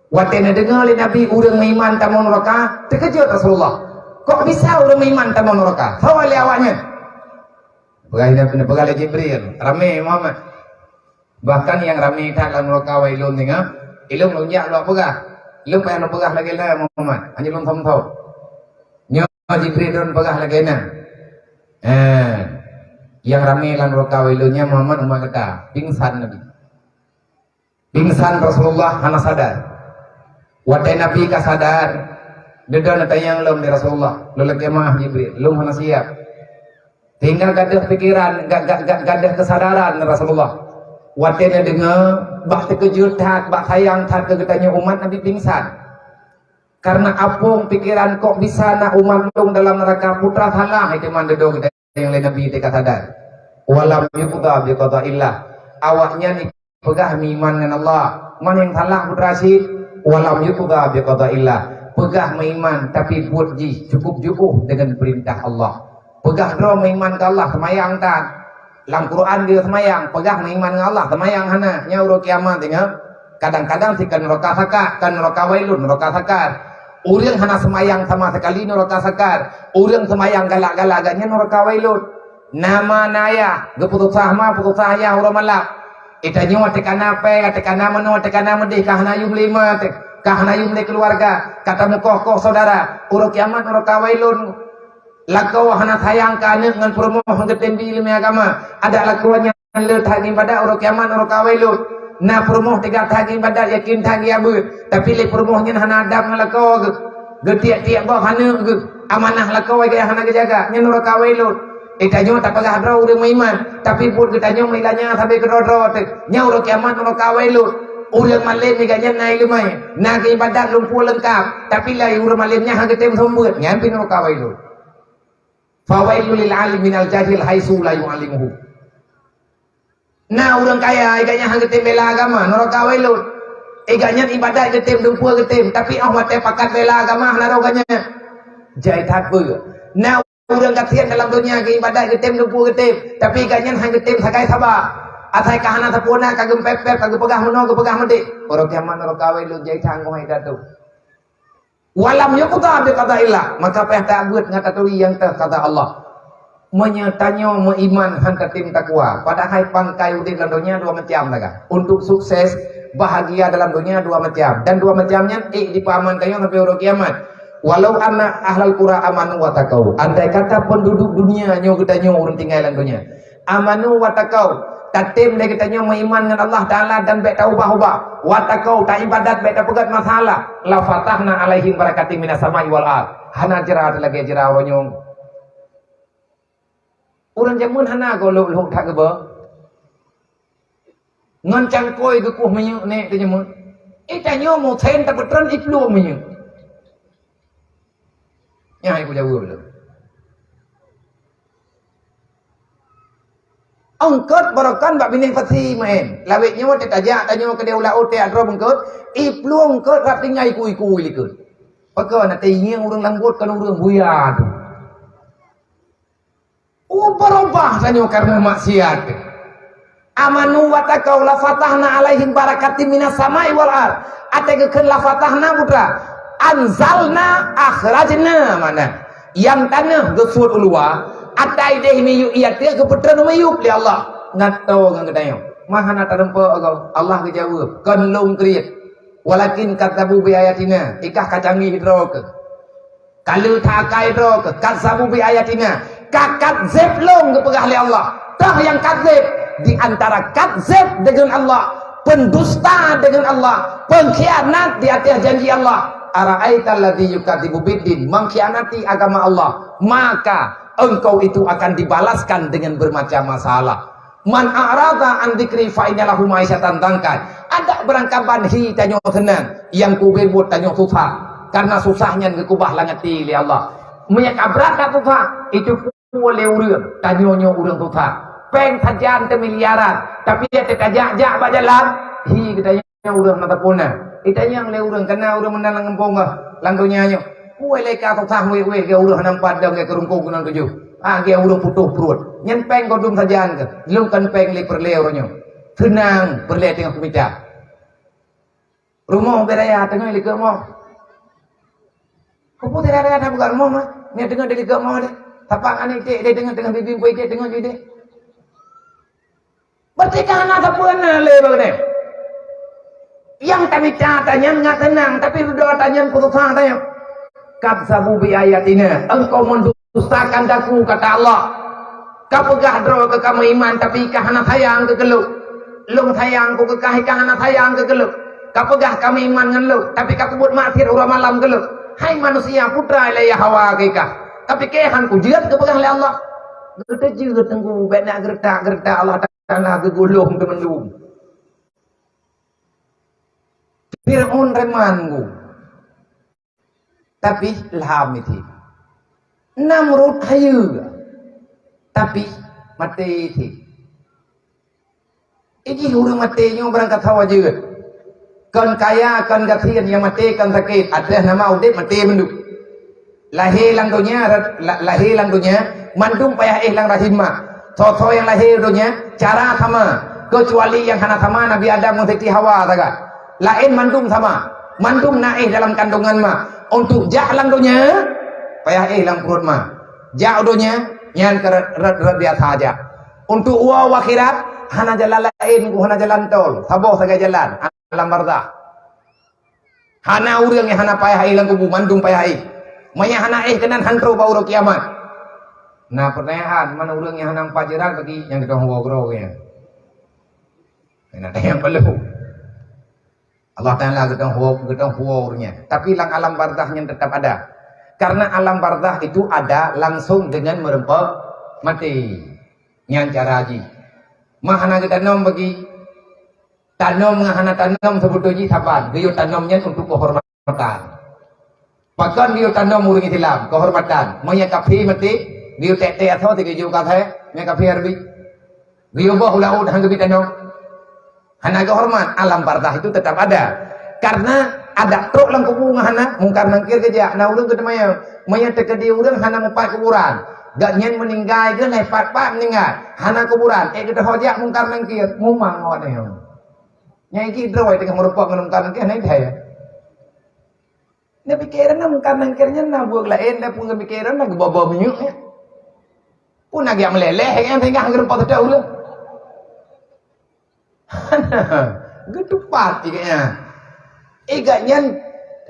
Watée neudeungoe lé Nabi ureuëng meuiman tamong nuraka, teukeujot Rasulullah. Kok bisa ureuëng meuiman tamong nuraka? Sawa lé awaknyan. Peugah lé Nabi, peugah lé Jibril, "Ramé Muhammad." Bahkan nyang ramé that lam nuraka Wailun singoh, ilôn lôn jak lôn peugah. Ilôn payah lôn peugah lagée na Muhammad, hana lôn thom-thom. Nyoe Jibril lôn peugah lagée na. Eh, nyang ramé lam nuraka Wailun nyan Muhammad umat gata. Pingsan Nabi. Pingsan Rasulullah hana sadar. Watée Nabi ka sadar, dudoe neutanyong lom lé Rasulullah, "Lôn lakée meu'ah Jibril, lôn hana siap." Sehingga gadôh pikeran, ga-, ga-, ga-, gadôh keusadaran Rasulullah. Watée neudeungoe, bah teukeujot that, bah sayang that keu geutanyoe umat Nabi pingsan. Karena apong pikeran kok bisa na umat lôn dalam neuraka, putra salah itu mandum geutanyoe lé Nabi teuka sadar. Walam yuqda biqadaillah. Awaknyan peugah meuiman ngon Allah. Man nyang salah putra cit, walam yuqda biqadaillah. Peugah meuiman, tapi buet jih cukup jiôh deungon peurintah Allah. Peugah droe meuiman keu Allah, seumayang tan. Lam Quran geuyue seumayang, peugah meuiman ngon Allah, seumayang hana. Nyan uroe kiamat ingat. Kadang-kadang sikeue nuraka Sakar, kan nuraka Wailun, nuraka Sakar. Ureuëng hana seumayang sama sekali nuraka Sakar. Ureuëng seumayang galak-galak agaknya nuraka Wailun. Nama na ayah, geuputusah ma, putusah ayah uroe malam. Itanyoe teuka na péng, teuka na meunoe, teuka na meudeh, ka hana yum lé ma teuh, ka hana yum lé keuluwarga, ka tameukoh-koh syedara. Uroe kiamat, uroe ka Wailun. Lakoe hana sayang keu aneuëk ngon peurumoh ngon geutem bi ileumèe agama. Adak lakoe nyan le that ngibadat uroe kiamat, uroe ka Wailun. Na peurumoh teuga that ngibadat, yakin that ngiabeuet, tapi lé peurumoh nyan hana adab ngon lakoe geuh. Geutiek-tiek boh aneuëk geuh, amanah lakoe gaya hana geujaga, nyan uroe ka Wailun. Itanyoe tapeugah droe ureuëng meuiman, tapi buet geutanyoe meuilanya sabe keudroe-droe teuh. Nyan uroe kiamat, uroe ka Wailun. Ureuëng malém nigak nyan na ileumèe, na geuibadat lumpur leungkab, tapi lé ureuëng malém nyan hana geutem seumeubeuet, nyan pih uroe ka Wailun. Fawailul lil alim minal jahil haitsu la yu'allimuhu. Na ureuëng kaya, iga nyan hana geutem bela agama, nuraka Wailun. Iga nyan ibadat geutem, lumpur geutem, tapi óh watée pakat bela agama hana roh ganya. Jai that peue. Na ureuëng gasien dalam donya geuibadat geutem, lumpur geutem, tapi iga nyan hana geutem sagai saba. Asai ka hana sapeue na, ka geumpép-pép, ka geupeugah meunoe, geupeugah meudeh. Uroe kiamat nuraka Wailun, jai that goh hai datu. Walam yuqda biqadaillah, maka payah tabeuet ngon taturi nyang teuh qada Allah. Meunyoe tanyoe meuiman han tatem takwa, padahai pangkai udeb lam donya dua macam sagai. Untuk sukses, bahagia dalam donya dua macam, dan dua macam nyan ék jipeuaman tanyoe sampai uroe kiamat. Walau anna ahlal qura amanu wattaqau, andai kata penduduk dunia nyoe geutanyoe ureuëng tinggai lam donya, amanu wattaqau, tatem lé geutanyoe meuiman ngon Allah Taala dan bék taubah-ubah. Wattaqau, taibadat bék tapeugét masalah. La fatahna alaihim barakatim minas sama'i wal ard. Hana jra lagée jra uroe nyoe. Ureuëng jameun hana goe lhok-lhok that geuba. Ngon cangkôi geukueh minyeuk nék teuh jameun. Itanyoe meusen tapeutreun iplueng minyeuk. Nyan hai kujaweueb lom. Eungkot barokan bak binéh pasi maén. Lawét nyoe teutajak tanyoe keudeh u laôt teuak droe beungkot, iplueng eungkot rab tinggai iku-iku likot. Pakon na teuingieng ureuëng lambot kon ureuëng buya tu. Ubarobah tanyoe kareuna maksiat. Amanu wattaqau la fatahna alaihim barakatim minas sama'i wal ard. Até geukheun la fatahna putra. Anzalna, akhrajna, makna nyang taneuh geusuet u luwa, atai déh miyueb ié teuh geupeutreun miyueb lé Allah. Ngato ngon geutanyoe. Mah hana tareumpok Allah. Allah geujaweueb, kon lôn kriet. Walakin kadzabu bi ayatina, ikah ka canggih droe keuh. Ka leuta akai droe keuh, kadzabu bi ayatina. Ka kadzib lôn geupeugah lé Allah. Toh nyang kadzib? Di antara kadzib deungon Allah, pendusta deungon Allah, pengkhianat di ateueh janji Allah. Ara'aital ladzi yukadzibu biddin, mengkhianati agama Allah. Maka engkau itu akan dibalaskan dengan bermacam masalah. "Man a'rada an dzikri fa inna lahu ma'isyatan dhanka." Adak beurangkaban hi tanyoe seunang, nyang kubeuet tanyoe susah. Karena susah nyan geukeubah lam até lé Allah. Meunyo ka brat that susah, itu peue lé ureuëng, tanyoe nyoe ureuëng susah. Péng sajan teumiliaran, tapi ya teuka jak-jak bak jalan, hi geutanyoe ureuëng na tapuna. Itanyong lé ureuëng, kana ureuëng meunan lam gampông gah, lam donya nyoe. Peue lé ka susah wéh-wéh geuh ureuëng hana meupadong geuh keurungkong keunan tujoh. Ah, geuh ureuëng putôh pruet. Nyan péng godum sajan geuh. Lôn kan péng lé peureulée uroe nyoe. Seunang peureulée teungoh kumita. Rumoh beu raya teungoh likot moh. Kupu tidak ada, ada bukan rumoh mah. Ni teungoh di likot moh deh. Tapak aneuk cek deh teungoh, teungoh bibi mpoi cek teungoh jui deh. Berarti ka hana sapeue na lé bagane. Nyang tamita tanyan ngat seunang, tapi dudoe tanyan peususah tanyoe. Kadzabu bi ayatina, engkau mendustakan daku, kata Allah. Ka peugah droe keu kamoe iman, tapi ka hana sayang keu keuloe. Lôn sayang keu kah, ka hana sayang keu keuloe. Ka peugah kamoe iman ngon lôn, tapi ka peubuet maksiat uroe malam keu lôn. Hai manusia, putra ilaya hawa keu kah. Tapi keu han kujeuet keu peugah lé Allah. Geuteujeuet teungku, bék na geuretak-geuretak Allah Taala geugulong teumandum. Fir'aun reman gu. Tapi lham iti. Namrud hayeue. Tapi maté iti. Iji ureuëng maté nyoe barang kata wajeuet. Kon kaya, kon gasien, nyang maté kon sakét. Ateueh nama udeb maté mandum. Lahé lam donya, la-, lahé lam donya, mandum payah éh lam rahim ma. Soe-soe nyang lahé donya, cara sama. Keucuali nyang hana sama, Nabi Adam ngon Siti Hawa sagai. Laén mandum sama. Mandum na éh dalam kandungan ma. Untuk jak lam donya, payah éh lam pruet ma. Jak u donya, nyan keu rot, rot, rot biasa jak. Untuk woe u akhirat, hana jalan laén, hana jalan tol. Saboh sagai jalan, alam barzakh. Hana ureuëng nyang hana payah éh lam kubu, mandum payah éh. Meunyo hana éh keunan, han trok bak uroe kiamat. Nah, peurtanyaan, mana ureuëng nyang hana meupat jeurat bagi nyang geutong huwo keudroe nyan? Hana nyang perlu. Allah Taala geutong huwo, geutong huwo ureuëng nyan. Tapi lam alam barzakh nyan tetap ada. Karena alam barzakh itu ada langsung dengan meureumpok maté. Nyan cara jih. Mah hana geutanom bagi. Tanom ngon hana tanom seubeutôi jih saban. Geuyue tanom nyan untuk keuhormatan. Pakon geuyue tanom ureuëng Islam? Keuhormatan. Meunyo kafé maté, geuyue tek-tek asoe, teugeujok ka asai, meunyo kafé Arabi. Geuyue boh u laôt, han geubri tanom. Hana geuhormat, alam barzakh itu tetap ada. Karena ada trok lam kubu ngon hana, Mungkar Nangkir geujak, na ureuëng geuteumayang. Meunyo teukeudi ureuëng hana meupat kuburan, gobnyan meuninggai geuh, na pat-pat meuninggai, hana kuburan, ék geuteuho jak Mungkar Nangkir, mumang awaknyan. Nyang iki droe teungoh meurumpok ngon Mungkar Nangkir, na idai. Na pikiran na Mungkar Nangkir nyan na buet laén, na pun pikiran na geubobo minyeuk nyan. Pun na geujak meuleleh nyan, sehingga geureumpok teudak ureuëng. Hana, geutupat ikat nyan. Ikat nyan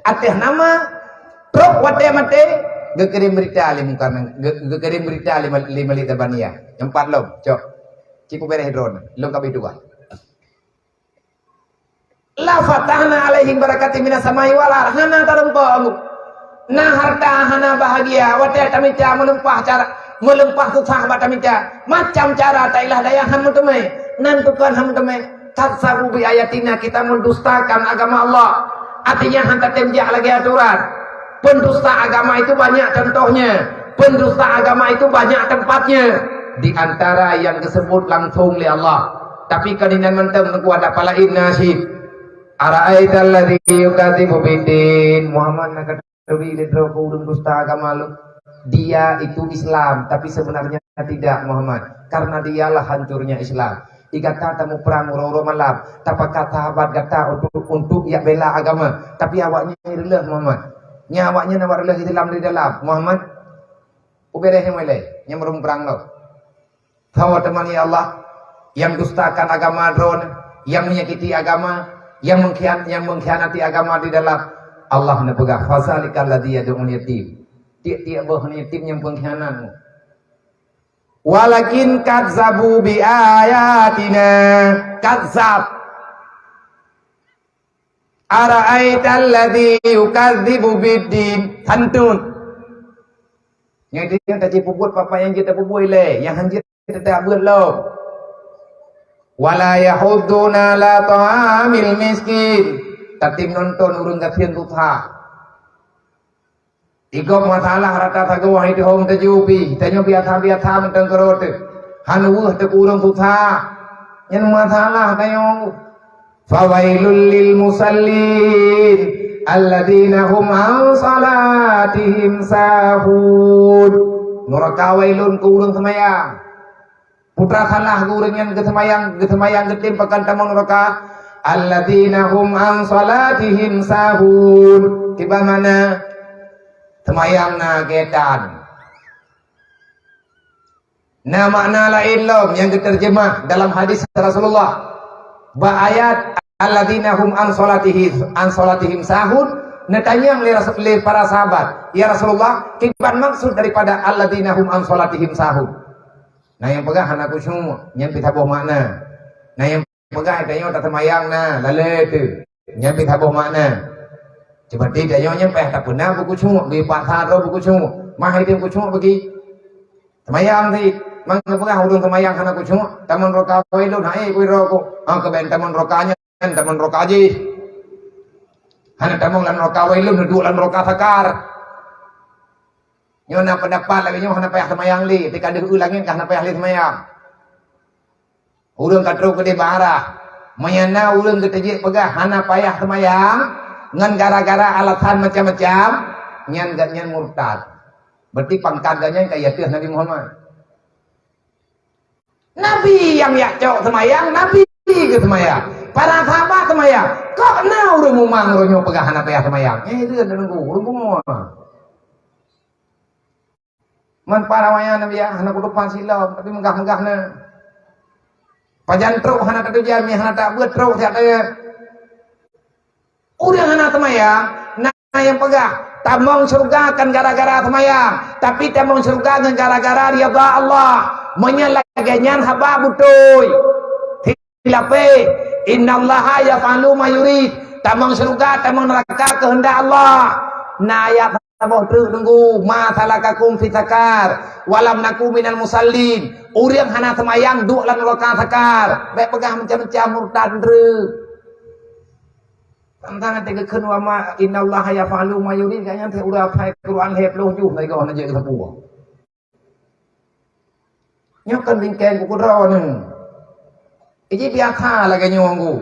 ateueh nama trok watée maté, geukirém beurita lé Mungkar Nang-, geu-, geukirém beurita lé Mal-, lé Malik Zabaniyah. Nyang pat lom, cok. Ci peubeureh droeneuh, lôn ka bri tugaih. La fatahna alaihim barakatim minas samai wal ardh. Hana tareumpok. Na harta hana bahagia, watée tamita meulimpah cara, meulimpah susah bak tamita. Macam cara tailah daya han meuteumé, nan tukon han meuteumé. Kadzabu bi ayatina, kita mendustakan agama Allah. Artinya han tatem jak lagée aturan. Pendusta agama itu banyak contohnya. Pendusta agama itu banyak tempatnya. Di antara yang disebut langsung lé Allah. Tapi kon inan mantong, teungku, ada palaén na cit. Ara'aital ladzi yukadzibu biddin. Muhammad, na ka teubi lé droe keu ureuëng dusta agama lôn? Dia itu Islam, tapi sebenarnya tidak, Muhammad. Karena dialah hancurnya Islam. Di gata tamuprang uroe-uroe malam, tapakat sahabat gata untuk, untuk jak bela agama. Tapi awaknyan reuloh, Muhammad. Nyan awaknyan awak reuloh Islam di dalam, Muhammad. Ubeureh nyang mulai, nyang meurumpok lom. Saboh teuma, ya Allah, nyang dustakan agama droeneuh, nyang menyakiti agama, nyang mengkhian-, nyang mengkhianati agama di dalam, Allah neupeugah, "Fadzalikal ladzi yad'ul yatim." Tiep-tiep boh yatim nyang pengkhianat. "Walakin kadzabu bi ayatina." Kadzab. "Ara'aital ladzi yukadzibu biddin." Santun. Nyang itu nyang tacipeubuet papa nyang jeuet tapeubuet ilée, nyang hanjeuet teutap beuet lom. Wala yahudduna ala ta'amil miskin. Tatim nonton ureuëng gasien tuha. Igob masalah rata sagoe hai teuhom teuju pih, tanyoe biasa-biasa mantong keurot teuh. Han weueh teuh keu ureuëng susah. Nyan masalah tanyoe. Fawailul lil musallin alladzina hum an salatihim sahun. Nuraka wailun keu ureuëng seumayang. Putra salah geuh ureuëng nyan geuseumayang, geuseumayang geutem pakon tamong nuraka. Alladzina hum an salatihim sahun. Kiban makna? Seumayang na geutan. Na makna laén lom nyang geuteurjeumah dalam hadis Rasulullah. Bak ayat alladzina hum an salatihim, an salatihim sahun, neutanyong lé Rasul, lé para sahabat, "Ya Rasulullah, kiban maksud daripada alladzina hum an salatihim sahun?" Na nyang peugah hana khusyuk, nyan pih saboh makna. Na nyang peugah tanyoe taseumayang na, lalée teuh, nyan pih saboh makna. Seperti tanyoe nyan payah tapeuna beukhusyuk, geupaksa droe beukhusyuk. Mah idem khusyuk bagi. Seumayang cit, mang geupeugah ureuëng seumayang hana khusyuk, tamong nuraka wailun, hai keu droe ku. Ha, keuben tamong nuraka nyan, tamong nuraka jih. Hana tamong lam nuraka wailun, duek lam nuraka sakar. Nyoe na pendapat lagée nyoe hana payah seumayang lé, tika deuh u langét ka hana payah lé seumayang. Ureuëng ka trok keudeh bak arah. Meunyo na ureuëng geuteujeuet peugah hana payah seumayang, ngon gara-gara alasan macam-macam, nyan gobnyan murtad. Berarti pangkat gobnyan ka i ateueh Nabi Muhammad. Nabi nyang jak cok seumayang, Nabi geuseumayang. Para sahabat seumayang. Kok na ureuëng mumang uroe nyoe peugah hana payah seumayang? Eh, dia dah nunggu, ureuëng bumoe. Man para wayang Nabi hana kutupan silom, tapi meugah-meugah na. Pajan trok hana tatujan, mi hana tabeuet trok siat tayeuet. Ureuëng hana seumayang, na nyang peugah, tamong syeuruga kan gara-gara seumayang, tapi tamong syeuruga ngon gara-gara ridha Allah. Meunyoe lagée nyan haba beutôi. Lapée, "Innallaha yaf'alu ma yurid." Tamong syeuruga, tamong neuraka keuheundak Allah. Na ayat saboh treuk deungoe, "Ma salakakum fi sakar? Walam naku minal musallin." Ureuëng hana seumayang duek lam neuraka sakar. Bék peugah macam-macam murtad treuk. Tantang teugeukheun wa ma innallaha yaf'alu ma yurid, kayang teuh ureuëng hafai Quran lhée ploh juh lagée na jeuet sapeue. Nyoe kan bingkeng keu droeneuh. Iji biasa lagée nyoe nggu.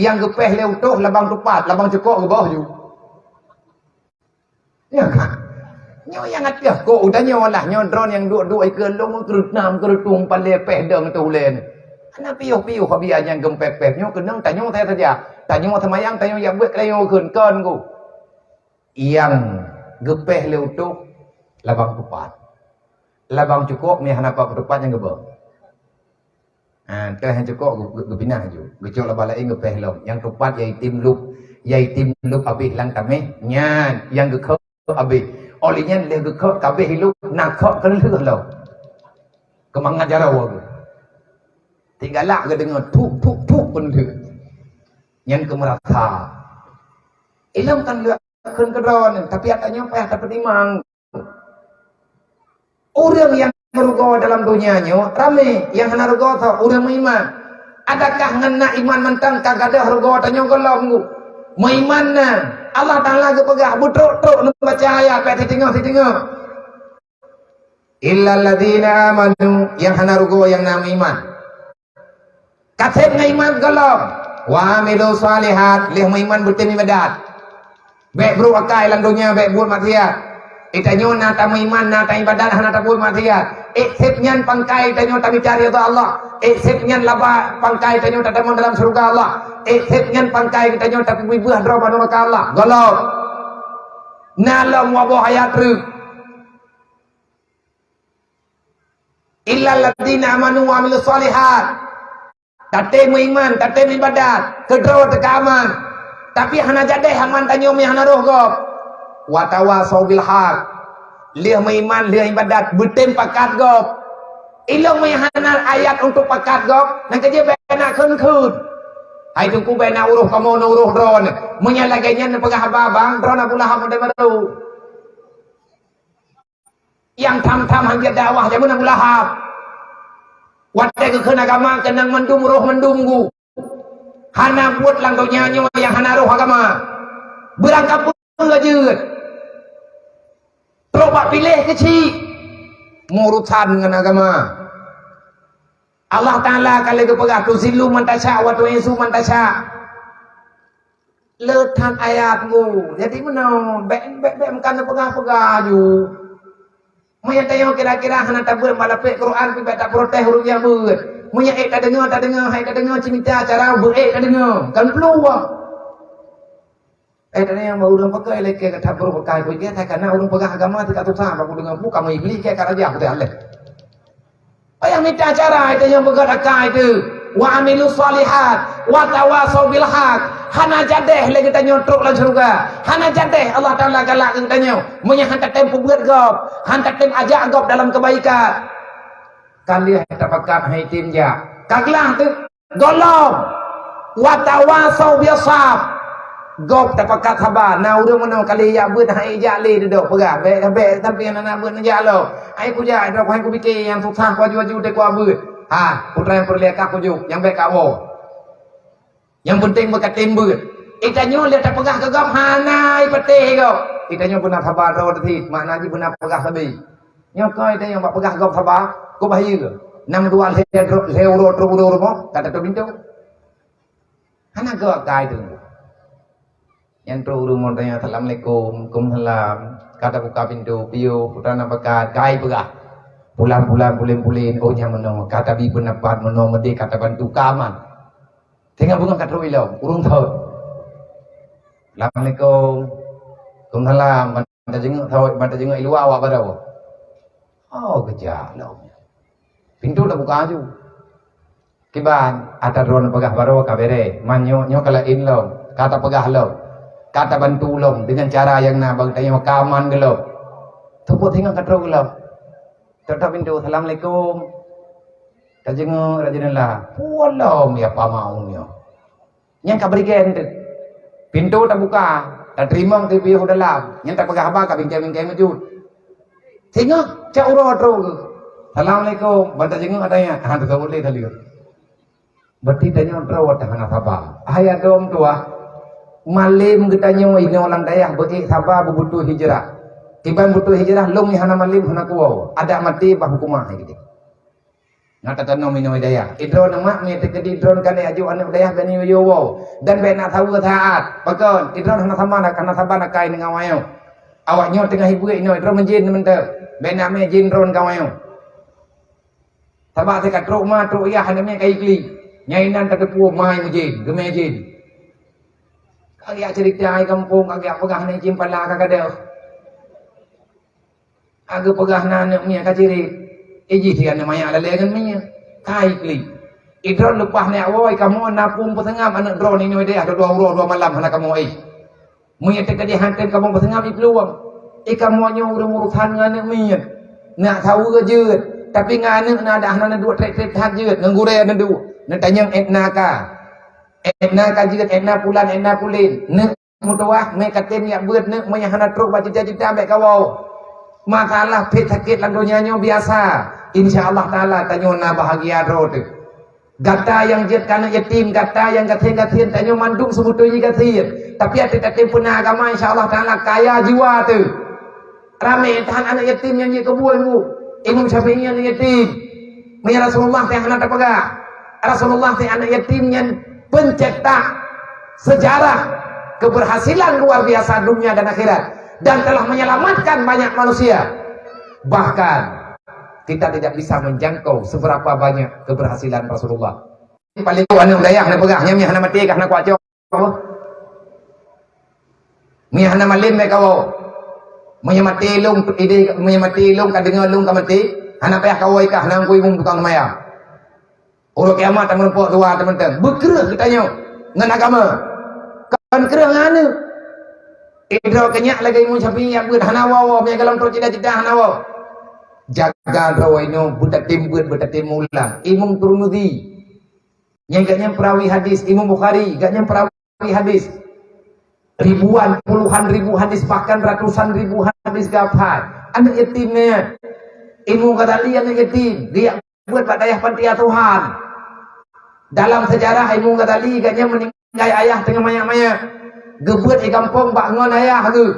Nyang geupéh lé utoh labang tupat, labang cukok geuboh ju. Ya kan? Nyoe nyang ateueh kok udah nyoe lah, nyoe droe nyang duek-duek ikeue lôn keureutang keureutong palée péh dong teuh ulée. Hana piôh-piôh biaya nyang geumpéh-péh nyoe keunong tanyoe saja. Tanyoe seumayang, tanyoe jak beuet keu tanyoe kheun kon nggu. Nyang geupéh lé utoh labang tupat. Labang cukok meuhana pat peutupat nyang geuboh. Ha, teuh nyang cukok geu-, geu-, geupinah ju. Geucok laba laén geupéh lom. Nyang tupat ya item lub, ya item lub abéh lam taméh. Nyan, nyang geukhok abéh. Óh lheueh nyan lheueh geukhok ka abéh lub, na khok keu lheueh lom. Keumangat jaroe geuh. Tigalak geudeungoe thuk, thuk, thuk pun lheueh. Nyan keumeurasa. Ilom kan lheueh kheun keudroe nyoe, tapi ata nyoe payah tapeutimang. Ureuëng nyang rugoe dalam donya nyoe ramé, nyang hana rugoe tho ureuëng meuiman. Adakah ngon na iman mantong ka gadôh rugoe tanyoe gohlom? Meuiman na. Allah Taala geupeugah beutrok-trok neubaca ayat bak siteungoh-siteungoh. Illalladzina amanu, nyang hana rugoe nyang na meuiman. Ka sép ngon iman gohlom, wa amilu shalihat, lheueh meuiman beutem ibadat. Bék brok akai lam donya, bék buet maksiat. Geutanyoe na tameuiman, na taibadat, hana tabuet maksiat. Ék sép nyan pangkai tanyoe tamita ridha Allah. Ék sép nyan laba pangkai tanyoe tatamong dalam syeuruga Allah. Ék sép nyan pangkai geutanyoe tapeubeubaih droe bak nuraka Allah. Gohlom. Na lom waboh ayat treuk. Illalladzina amanu wa amilus shalihat. Tatem meuiman, tatem ibadat, keudroe teuka aman. Tapi hana jadeh aman tanyoe meuhana roh gob. Wa tawasau bil haq. Lheueh meuiman, lheueh ibadat, beutem pakat gob. Ilong meuhana ayat untuk pakat gob, nyang keujeuet bék na kheun-kheun. Hai teungku bék na uroh kamoe na uroh droe. Meunyo lagée nyan neupeugah haba bang, droe Abu Lahab modél baru. Nyang tham-tham han jeuet dakwah, jameun Abu Lahab. Watée geukheun agama keunong mandum roh mandum gu. Hana buet lam donya nyoe nyang hana roh agama. Beurangkapeue jeuet. Trok bak piléh keuchik. Meurusan ngon agama. Allah Taala ka lheueh geupeugah, "Tuzillu man tasya wa tu'izzu man tasya." Le that ayat ngu. Jadi meunoe, bék, bék, bék meukan peugah-peugah aju. Meunyoe tanyoe kira-kira hana tabeuet bak lapék Quran, pih bék taprotes ureuëng nyang beuet. Meunyoe ék tadeungoe, tadeungoe, hai tadeungoe, cimita cara beuet ék tadeungoe. Kan peuluh. Eh, tadi nyang ureuëng pakai lé keu that peurupakai pun dia, takana ureuëng peugah agama teuka susah bak deungoe, bu kamoe Iblis keu ka raja putih aleh. Payah mita cara itu nyang peugah dakai itu. "Wa amilu shalihat, wa tawasau bil haq." Hana jadeh lé geutanyoe trok lam syeuruga. Hana jadeh Allah Taala galak keu geutanyoe. Meunyoe han tatem peubuet gob, han tatem ajak gob dalam kebaikan. Ka lheueh tapakat hai tim jak. Ka glah tu. Gohlom, "Wa tawasau bis sabr." Gob tapakat saba. Na ureuëng meunoe kali jak beuet hai jak lé dudoe peugah. Bék, bék, tapi nyang na beuet neujak lom. Hai kujak, droe hai kupike nyang susah ku aju-aju teuka beuet. Ha, putra nyang peureulée ka kujuk, nyang bék ka woe. Nyang penting beukatem beuet. Itanyoe lé tapeugah keu gob hana ipatéh gob. Itanyoe beuna saba droe teuti, makna jih beuna peugah sabe. Nyoe keuh tanyoe bak peugah gob saba, keu bahyeue. Nam dua lhée droe, lhée uroe trok uroe rumoh, ka tatup pintoe. Hana geukai teungku. Nyang trok rumoh tanyoe, "Assalamualaikum." "Kumsalam." Ka tabuka pintoe, "Piôh, putra na pakat?" Kai peugah. Pulan-pulan, pulen-pulen, oh, nyang meunoe. Ka tabi peundapat meunoe, meudeh ka tabantu ka aman. Singoh beungoh ka trok ilom, ureuëng thot. "Assalamualaikum." "Kumsalam." Ban tajeungeuk thot, ban tajeungeuk i luwa awak baroe. Oh, geujak lom. Pintoe tabuka aju. "Kiban, ata droeneuh peugah baroe ka bere. Man nyoe, nyoe ka laén lom. Ka tapeugah lom. Ka tabantu lom deungon cara nyang na bak geutanyoe ka aman geulom." Teupot singoh ka trok geulom. Tok-tok pintoe, "Assalamualaikum." Tajeungeuk, tajeuneulah. Puwoe lom ya pamaun nyoe. Nyang ka beureugen teuh. Pintoe tabuka, tateurimong teuh piôh dalam. Nyang tapeugah haba ka bingkai-bingkai meujeuet. Singoh cak uroe trok geuh. "Assalamualaikum." Ban tajeungeuk ata nyan. Ha, teuka ulée talieu. Berarti tanyoe droe watée hana saba. Hai adom tuah, malem geutanyoe inoe lam dayah beuék saba beubutoe hijrah. Kiban butoe hijrah, lôn nyang hana malem hana kuwoe. Adak maté bah hukömah hai geude. Na tatanom inoe dayah. Idroe neumak mie teukeudi droe ka lhée aju aneuëk dayah dan yo yo woe. Dan bék na saweue saát. Pakon? Idroe hana sama na, hana saba na kai deungon awaknyoe. Awaknyoe teungoh hibuek inoe, idroe meujén mantong. Bék na mé jén droe ka awaknyoe. Sabab teuka trok ma, trok yah, hana mé kai klik. Nyang inan tateupeue mai meujén, geumé jén. Ka geujak ceurita hai gampông, ka geujak peugah hana jén pala ka gadôh. Ka geupeugah na aneuëk mie ka cirit. Ijih tiga aneuëk manyak lalée ngon mie. Kai klik. Idroe leupah neujak woe, kamoe na peue peuseungab aneuëk droe nyoe deh, dua uroe dua malam hana kamoe éh. Meunyoe teuka jih han tem kamoe peuseungab ipeuluwang. Éh kamoe nyoe ureuëng urosan ngon aneuëk mie. Nak saweue jeuet, tapi ngon aneuëk na dah hana neuduek treb-treb that jeuet, ngon gurée neuduek. Neutanyong étna ka. Étna ka jeuet, étna pulan, étna pulen. Neuk meutuwah, mé katem jak beuet neuk, meunyoe hana trok bak cita-cita bék kawoe. Masalah phet sakét lam donya nyoe biasa. Insya Allah Taala tanyoe na bahagia droe teuh. Gata nyang jeuet keu aneuëk yatim, gata nyang gasien-gasien, tanyoe mandum seubeutoi jih gasien. Tapi até tatem peuna agama, insya Allah Taala kaya jiwa teuh. Ramé that aneuëk yatim nyang jeuet keu buet bu. Imam Syafi'i aneuëk yatim. Meunyoe Rasulullah teuh hana tapeugah. Rasulullah teuh aneuëk yatim nyang pencetak sejarah keberhasilan luar biasa dunia dan akhirat dan telah menyelamatkan banyak manusia. Bahkan kita tidak bisa menjangkau seberapa banyak keberhasilan Rasulullah. Paling aneuëk dayah hana peugah, nyan mie hana maté ka hana kuat cok. Mie hana malem bék kawoe. Meunyoe maté lôn, idéh, meunyoe maté lôn ka deungoe lôn ka maté, hana payah kawoe ka hana ngui mum tukang seumaya. Uroe kiamat tameurumpok dua teumantong. Beukreueh geutanyoe ngon agama. Kon kreueh ngon aneuëk. Idroe keunyak lagée Imam Syafi'i nyang beuet hana woe-woe, meunyoe golom trok cita-cita hana woe. Jaga droe inoe beutatem beuet, beutatem mulang. Imam Tirmidzi. Nyang gobnyan perawi hadis, Imam Bukhari, gobnyan perawi hadis. Ribuan, puluhan ribu hadis, bahkan ratusan ribu hadis geuhafal. Aneuk yatim nyan. Imum Ghazali aneuk yatim, geujak beuet bak dayah panti asuhan. Dalam sejarah Imum Ghazali, gobnyan meuninggai ayah teungoh manyak-manyak. Geubeuet i gampông bak ngon ayah geuh.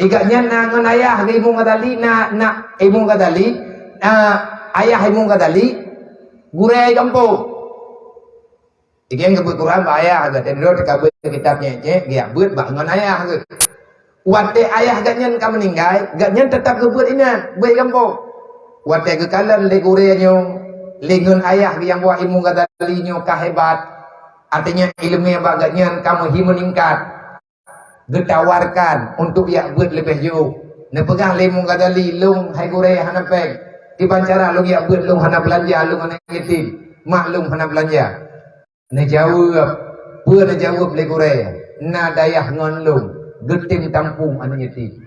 Gobnyan na ngon ayah geuh Imum Ghazali, na, na Imum Ghazali, na ayah Imum Ghazali, gurèe i gampông. Gobnyan geubeuet Quran bak ayah geuh, dan droe teuka beuet kitab nyan, cit, geujak beuet bak ngon ayah geuh. Watèe ayah gobnyan ka meuninggai, gobnyan teutap geubeuet inan, beuet i gampông. Watèe geukalon lé gurèe nyoe, lé ngon ayah geuh nyang buet Imum Ghazali nyoe ka hebat, artinya ileumèe bak gobnyan ka meuhi meuningkat. Geutawarkan untuk jak beuet leubeh jôk. Neupeugah lé Imum Ghazali, "Lôn hai gurèe hana pèng. Kiban cara lôn jak beuet, lôn hana beulanja, lôn aneuk yatim. Mak lôn hana beulanja." Neujaweueb, peue neujaweueb lé gurèe? "Na dayah ngon lôn, geutem tampông aneuk yatim.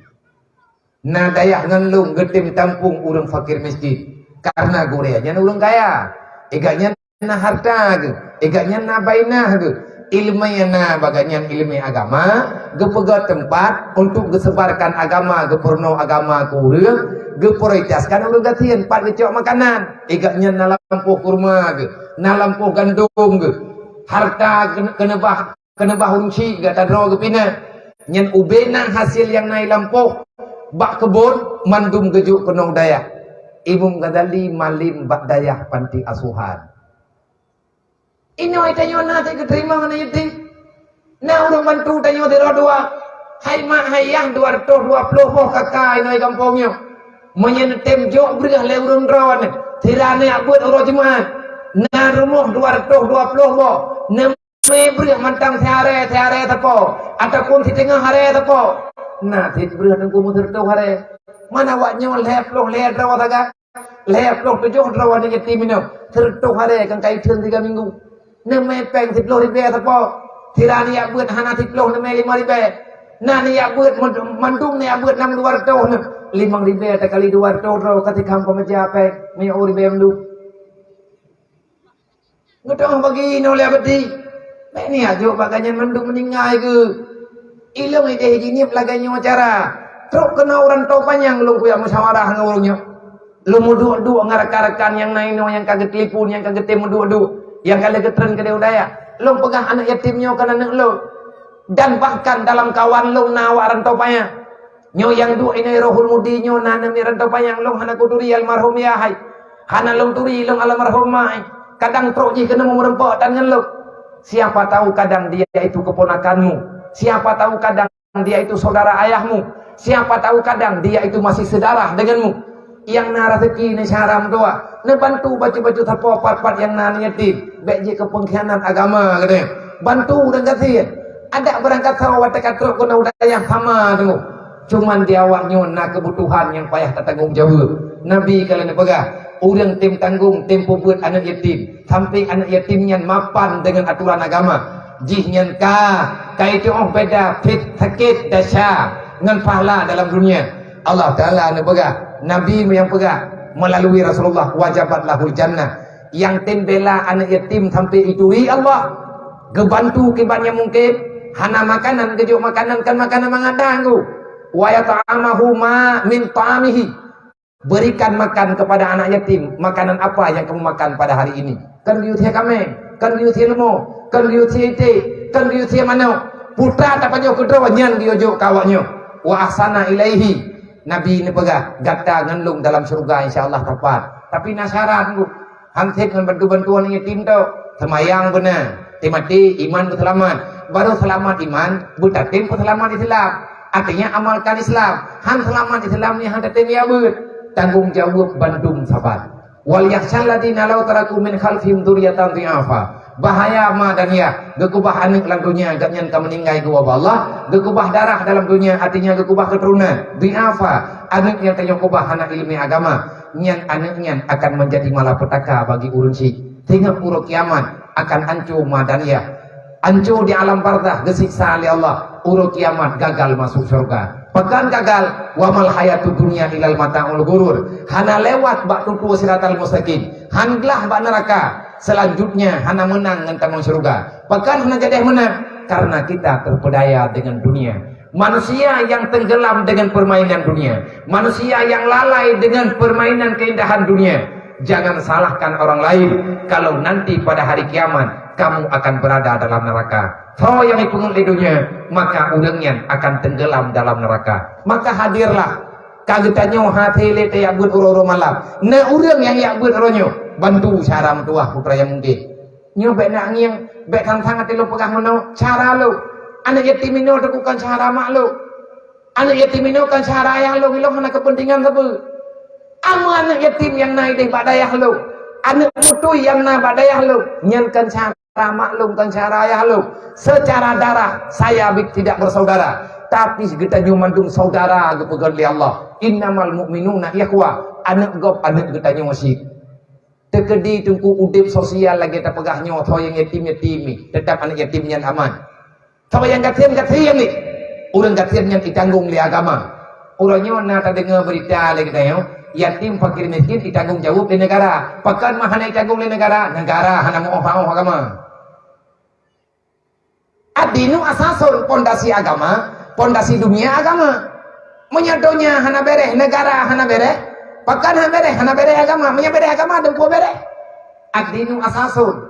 Na dayah ngon lôn, geutem tampông ureueng fakir miskin." Karena gurèe nyan ureueng kaya. Gobnyan na harta geuh, gobnyan na bainah geuh, ileumèe na bak gobnyan ileumèe agama, geupeugöt teumpat untuk geusebarkan agama, geupeurunoe agama keu ureueng, geuprioritaskan ureueng gasien, pat geucok makanan, gobnyan na lampôh kurma geuh, na lampôh gandom geuh, harta keu-, keuneubah, keuneubah ureueng chik gata droe geupinah. Nyan ubé na hasé nyang na i lampôh, bak keubon, mandum geujok keunoe u dayah. Imum Ghazali malém bak dayah panti asuhan. Inoe tanyoe na teuk geuteurimong aneuk yatim. Na ureueng bantu tanyoe sidroe dua. Hai mak hai yah, dua reutôh dua ploh boh K K inoe gampông nyoe. Meunyoe neutem jok breueh lé ureueng droeneuh, sira neujak beuet uroe Jumat. Na rumoh dua reutôh dua ploh boh. Neumé breueh mantong siharé, siharé sapo, ataupun siteungoh haré sapo. Na cit breueh teungku meusireutôh haré. Man awak nyoe lhèe ploh lhèe droe sagai. Lhèe ploh tujoh droe aneuk yatim inong, sireutôh haré kan ka itheun tiga minggu. Neumé pèng siploh ribèe sapo. Sira neujak beuet hana siploh, neumé limong ribèe. Na neujak beuet, mandum neujak beuet nam dua reutôh nyoe. Limong ribèe takali dua reutôh droe ka tikam peumeujah pèng, meunyoe ribèe mandum. Geutanyoe bagi inoe lé Abdi. Bèk ni ajok bak gobnyan mandum meuninggai geuh. Ilôn idéh jinieub lagèe nyoe cara. Trok keunoe u Rantau Panyang lôn kujak musyawarah ngon ureueng nyoe. Lôn meuduek-duek ngon rakan-rakan nyang na inoe nyang ka geutelepon, nyang ka geutem meuduek-duek, nyang ka lheueh geutreun keudéh u dayah. Lôn peugah aneuk yatim nyoe kon aneuk lôn. Dan bahkan dalam kawan lôn na awak Rantau Panyang. Nyoe nyang duek inoe Rohul Mudi nyoe na aneuk miet Rantau Panyang, lôn hana kuturi almarhum yah hai. Hana lôn turi lôn almarhum ma hai. Kadang trok jih keuneuk meureumpok tan ngon lôn. Siapa tahu kadang dia itu keponakanmu. Siapa tahu kadang dia itu saudara ayahmu. Siapa tahu kadang dia itu masih sedarah denganmu. Nyang na raseuki neusyara meudoa, neubantu bacut-bacut sapo pat-pat nyang na yatim. Bèk jeuet keu peungkhianat agama katanya. Bantu ureueng gasien. Adak beurangkat sawa watèe ka trok keunoe u dayah sama teungoh. Cuman di awak nyoe na keubutuhan nyang payah tatanggong jaweueb. Nabi ka lheueh neupeugah, ureueng tem tanggong, tem peubeuet aneuk yatim, sampai aneuk yatim nyan mapan deungon atoran agama, jih nyan ka, ka itu'oh beda phet sakét desya ngon pahala dalam dunia. Allah Taala neupeugah, Nabi nyang peugah meulalu Rasulullah, "Wajabat lahul jannah." Nyang tem bela aneuk yatim sampai ituri Allah, geubantu kiban nyang mungken, hana makanan, geujok makanan, kan makanan mangat danggu. "Wa yat'amahu ma min ta'amihi." Berikan makan kepada anak yatim makanan apa yang kamu makan pada hari ini. Kan geuyue sie kaméng, kan geuyue sie leumo, kan geuyue sie iték, kan geuyue sie manok. Putra tapajoh keudroe nyan geuyue jok keu awak nyoe. "Wa ahsana ilaihi." Nabi neupeugah, "Gata ngon lôn dalam syeuruga insya Allah teumpat." Tapi na syarat, Bu. Han sép ngon bantu-bantuan yatim tu. Seumayang beuna, teumaté iman beuseulamat. Baru seulamat iman, beutatem peuseulamat Islam. Artinya amalkan Islam. Han seulamat Islam ni han tatem ya beuet. Tanggong jaweueb bandum saban. "Wal yakhsyal ladzina law taraku min khalfihim dzurriyyatan dhi'afa." Bahaya ma dan yah, geukeubah aneuk lam dunia, gobnyan ka meuninggai geuwoe bak Allah, geukeubah darah dalam dunia, artinya geukeubah keuturonan, dhi'afa, aneuk nyang tanyoe keubah hana ileumèe agama, nyan aneuk nyan akan menjadi malapetaka bagi ureueng syik. Teungoh uroe kiamat akan anco ma dan yah. Anco di alam barzakh, geusiksa lé Allah, uroe kiamat gagal masuk syeuruga. Pakon gagal? "Wa mal hayatud dunya illal mata'ul ghurur." Hana lewat bak tutoe siratal mustaqim. Han glah bak neuraka. Selanjutnya hana meunang ngon tamong syeuruga. Pakon hana jadeh meunang? Karena kita terpedaya dengan dunia. Manusia yang tenggelam dengan permainan dunia, manusia yang lalai dengan permainan keindahan dunia, jangan salahkan orang lain kalau nanti pada hari kiamat kamu akan berada dalam neraka. Soe nyang ipeungeut lé dunia, maka ureuëng nyan akan tenggelam dalam neraka. Maka hadirlah, ka geutanyoe hase lé tajak beuet uroe-uroe malam. Na ureuëng nyang jak beuet uroe nyoe, bantu cara meutuwah putra nyang mungkén. Nyoe bék na ngieng, bék sang-sang até lôn peugah meunoe, cara lôn. Aneuëk yatim inoe teuk kon cara mak lôn. Aneuëk yatim inoe kon cara ayah lôn, ilôn hana keupeuntengan sapeue. Ameue aneuëk yatim nyang na idéh bak dayah lôn, aneuëk beutôi nyang na bak dayah lôn, nyan kon cara mak lôn, kon cara ayah lôn. Secara darah saya bi-, tidak bersaudara, tapi geutanyoe mandum saudara geupeugét lé Allah. Innamal mu'minuna ikhwah, aneuëk gob aneuëk geutanyoe cit. Teukeudi teungku udeb sosial lagée tapeugah nyoe, soe nyang yatim-yatim nyoe, teutap aneuëk yatim nyan aman. Soe nyang gasien-gasien nyoe, ureuëng gasien nyan itanggong lé agama. Uroe nyoe na tadeungoe beurita lé geutanyoe, yatim fakir miskin itanggong jaweueb lé neugara. Pakon meuhana itanggong lé neugara? Neugara hana meuoh-oh agama. Ad-dinu asasun, pondasi agama, pondasi dunia agama. Meunyoe donya hana béréh, neugara hana béréh, pakon hana béréh, hana béréh agama. Meunyoe béréh agama, dum peue béréh. Ad-dinu asasun.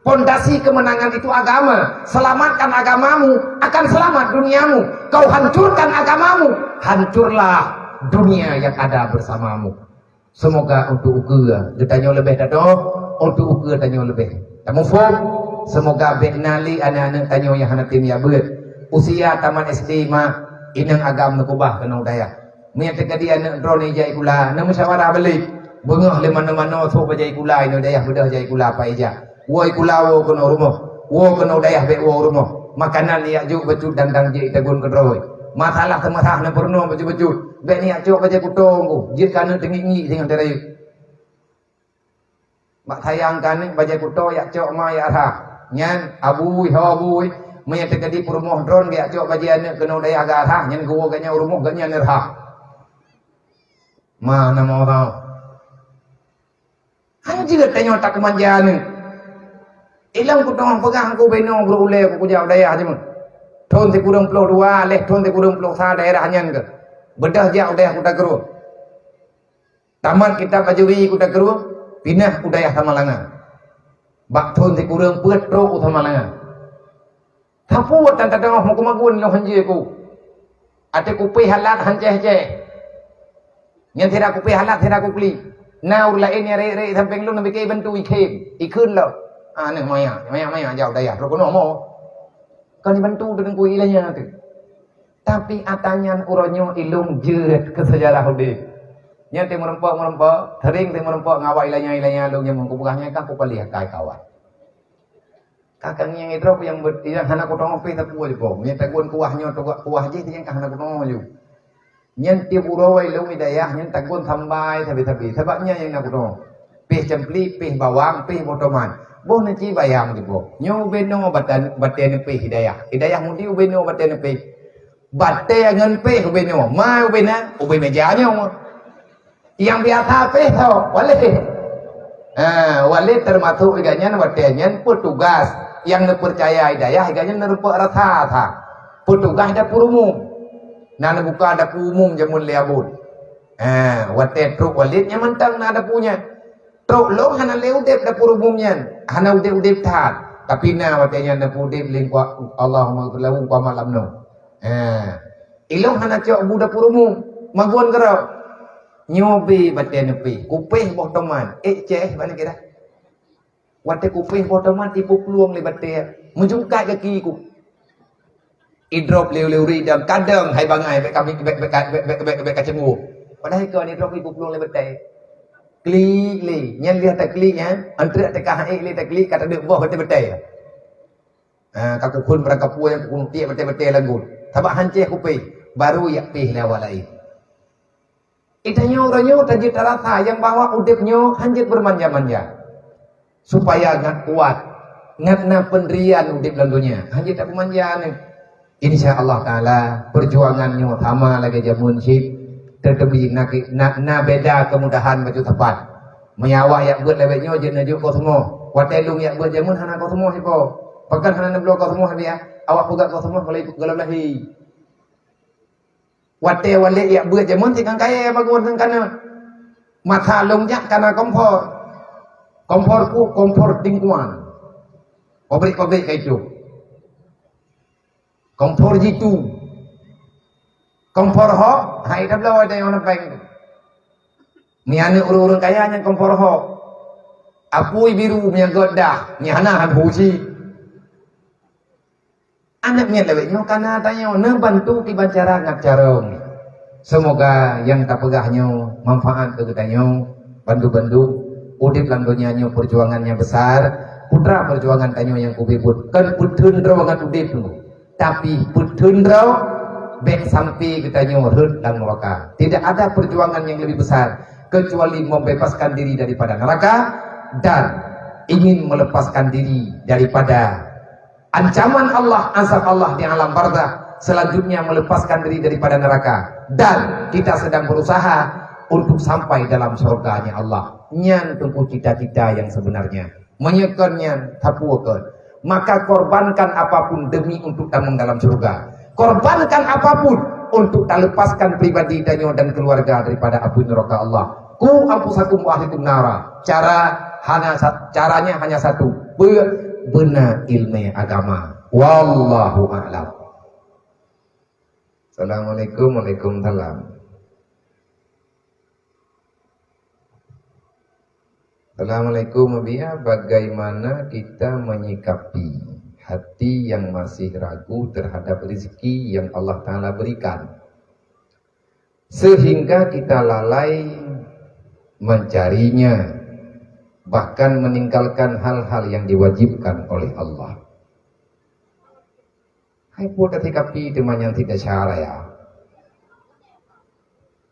Pondasi kemenangan itu agama. Selamatkan agamamu, akan selamat duniamu. Kau hancurkan agamamu, hancurlah dunia yang ada bersamamu. Semoga untuk ukeue geutanyoe leubeh tatoh, untuk ukeue tanyoe leubeh tamuphom. Semoga bék na lé aneuëk-aneuëk tanyoe nyang hana tem jak beuet. Usia tamat S D ma, inong agam neukeubah keunoe dayah. Meunyoe teukeudi aneuëk droeneuh ijak sikula, neumusyawarah balik. Beungoh lé manoe-manoe sôk bak jak sikula, inoe dayah beudôh jak sikula apa ijak. Woe sikula woe keunoe rumoh, woe keunoe dayah bék woe rumoh. Makanan jak jok bacut dan dang jeuet itagun keudroe. Masalah teumasah na peurunoe bacut-bacut. Bék neujak cok bajée kuto ngku, jeuet keu aneuëk teungiek-ngiek singoh teurayeuk. Bak sayang keu aneuëk bajée kuto jak cok ma jak rhah. Nyan abui ho abui, meunyoe teukeudi peurumoh droen geujak cok bajée aneuëk keunoe dayah gak rhah, nyan geuwoe geuhnyan u rumoh geuhnyan rhah. Ma na mau tau. Hanjeuet tanyoe takeumanja nyoe. Ilong kuteungoh peugah ngku binoe brok ulée ku kujak u dayah jeuet. Thon sikureueng ploh dua, lheueh thon sikureueng ploh sa daerah nyan keuh. Beudôh jak u dayah Kuta Krueng. Tamat kitab Bajuri Kuta Krueng, pinah u dayah Samalanga. Bak thon sikureueng peuet trok u Samalanga. Sapeue tan tateungoh meukeumaguen lôn hanjeuet ku. Até kupéh halat hancéh-céh. Nyan sira kupéh halat sira kuklik. Na ureuëng laén nyang rék-rék sampéng lôn, bike ibantu ikhém, ikheun lom. Aneuëk maya, maya-maya jak u dayah, droe keunoe mo. Kon ibantu teungku ilanya teuh. Tapi ata nyan uroe nyoe ilôn jeuet keu seujarah udeb. Nyan teuh meureumpok-meureumpok, sering teuh meureumpok ngon awak ilanya-ilanya lôn nyang meukeubah nyan ka kupalih akai kawan. Kakang nyang idrob nyang bet-, nyang hana kuteungoh pih tapuwoe jipoh. Meunyoe tagun kuah nyoe teuga kuah jih, nyang ka hana kuteungoh ju. Nyan tieb uroe lôn i dayah nyan tagun sambai sabe-sabe. Sabab nyan nyang na kuteungoh. Pih cempli, pih bawang, pih boh tomat. Boh neuci bayang jipoh. Nyoe ubé noe batan-, batée neupih i dayah. I dayah mudi ubé noe batée neupih. Batée ngon pih ubé noe. Ma ubé na, ubé meja nyoe. Nyang biasa pih tho, Walid. Ha, Walid teumasok gobnyan watée nyan peutugas nyang neupeucaya i dayah, gobnyan neureumpok rasa sa. Peutugas dapur umum. Na neubuka dapur umum jameun lé abon. Ha, watée trok Walid nyan mantong na dapur nyan. Trok lôn hana lé udeb dapur umum nyan, hana udeb-udeb that. Tapi na watée nyan dapur udeb lé Allahumma ghfir lahu, Muhammad Lamno. Ha. Ilôn hana cok bu dapur umum, magun keudroe. Nyoe bé batée neupih, kupéh boh tomat, ék céh bak neukira. Watée kupéh boh tomat, ipeuplueng lé batée, meujungkat gaki ku. Idrob lé ulée ureuëng idong, kadang hai bangai bék kami bék bék bék bék bék bék kaceumu. Padahai kon idrob ipeuplueng lé batée. Klik lé, nyan lé taklik nyan, antre teuka hai lé taklik ka teudeuk boh batée-batée. Ha, ka kukhon barang kapue nyang kukhon tiek batée-batée langgut. Sabab hancéh kupéh, baru jak péh lé awak laén. Geutanyoe uroe nyoe tajeuet tarasa nyang bahwa udeb nyoe hanjeuet beumanja-manja. Supaya ngat kuat, ngat na peundirian udeb lam donya. Hanjeuet tapeumanja nyoe. Insya Allah Taala, perjuangan nyoe sama lagée jameun cit. Tetapi na, na, na beda kemudahan bacut sapat. Meunyoe awak jak beuet lagée nyoe jeuet neujok kosmoh. Watée lôn jak beuet jameun hana kosmoh ipo. Pakon hana neubloe kosmoh biya? Awak peugah kosmoh kalau ikut golom lahé. Watée walék jak beuet jameun cit ngon kayée bagoe ngon kana. Masa lôn jak kana kompor. Kompor ku, kompor Tingkuang. Pabrik-pabrik kaico. Kompor jitu. Kompor hok, hai tabloe watée ngon péng. Nyan ureuëng-ureuëng kaya nyang kompor hok. Apui biru meunyoe gét dah, nyan hana han husi. Aneuk miet lawét nyoe kana tanyoe neubantu kiban cara ngat carông. Seumoga nyang tapeugah nyoe manfaat keu geutanyoe bandum-bandum. Udeb lam donya nyoe peujuangan nyang besar, putra peujuangan tanyoe nyang kubiet-buet kon peutheun droe ngat udeb nyoe, tapi peutheun droe bék sampai geutanyoe rhot lam neuraka. Tidak ada perjuangan yang lebih besar kecuali membebaskan diri daripada neraka dan ingin melepaskan diri daripada ancaman Allah, azab Allah di alam barzakh, selanjutnya melepaskan diri daripada neraka, dan kita sedang berusaha untuk sampai dalam surganya Allah. Nyan teungku cita-cita yang sebenarnya. Meunyoe kon nyan, sapeue kon? Maka korbankan apapun demi untuk tamong dalam surga. Korbankan apapun untuk talepaskan pribadi tanyoe dan keluarga daripada api neraka Allah. Ku anfusakum wa ahlikum nara. Cara hanya sa-, caranya hanya satu. Be-, beuna ilmu agama. Wallahu a'lam. Assalamualaikum. Waalaikumsalam. Assalamualaikum, Abiya. Bagaimana kita menyikapi hati yang masih ragu terhadap rezeki yang Allah Ta'ala berikan? Sehingga kita lalai mencarinya, bahkan meninggalkan hal-hal yang diwajibkan oleh Allah. Hai peue tasikapi teuma nyang tidak cara ya.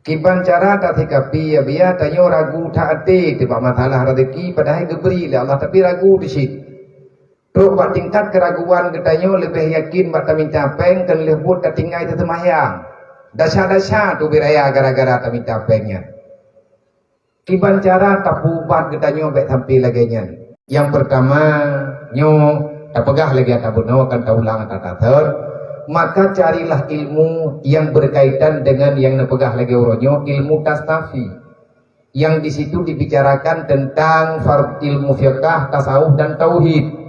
Kiban cara tasikapi ya, biar tanyoe ragu that até teuh bak masalah rezeki, padahai geubri lé Allah, tapi ragu di cit. Trok bak tingkat keraguan geutanyoe leubeh yakin bak taminta péng, kon lheueh buet tatinggai teuseumbahyang. Dasha-dasha tu beuraya gara-gara taminta péng nyan. Kiban cara tapeuubat geutanyoe bék sampai lagée nyan. Nyang peurtama, nyoe tapeugah lagée tabunoe kan taulang tatathon, maka carilah ilmu yang berkaitan dengan yang neupeugah lagée uroe nyoe, ilmu tastafi. Yang di situ dibicarakan tentang far-, ilmu fiqah, tasawuf dan tauhid.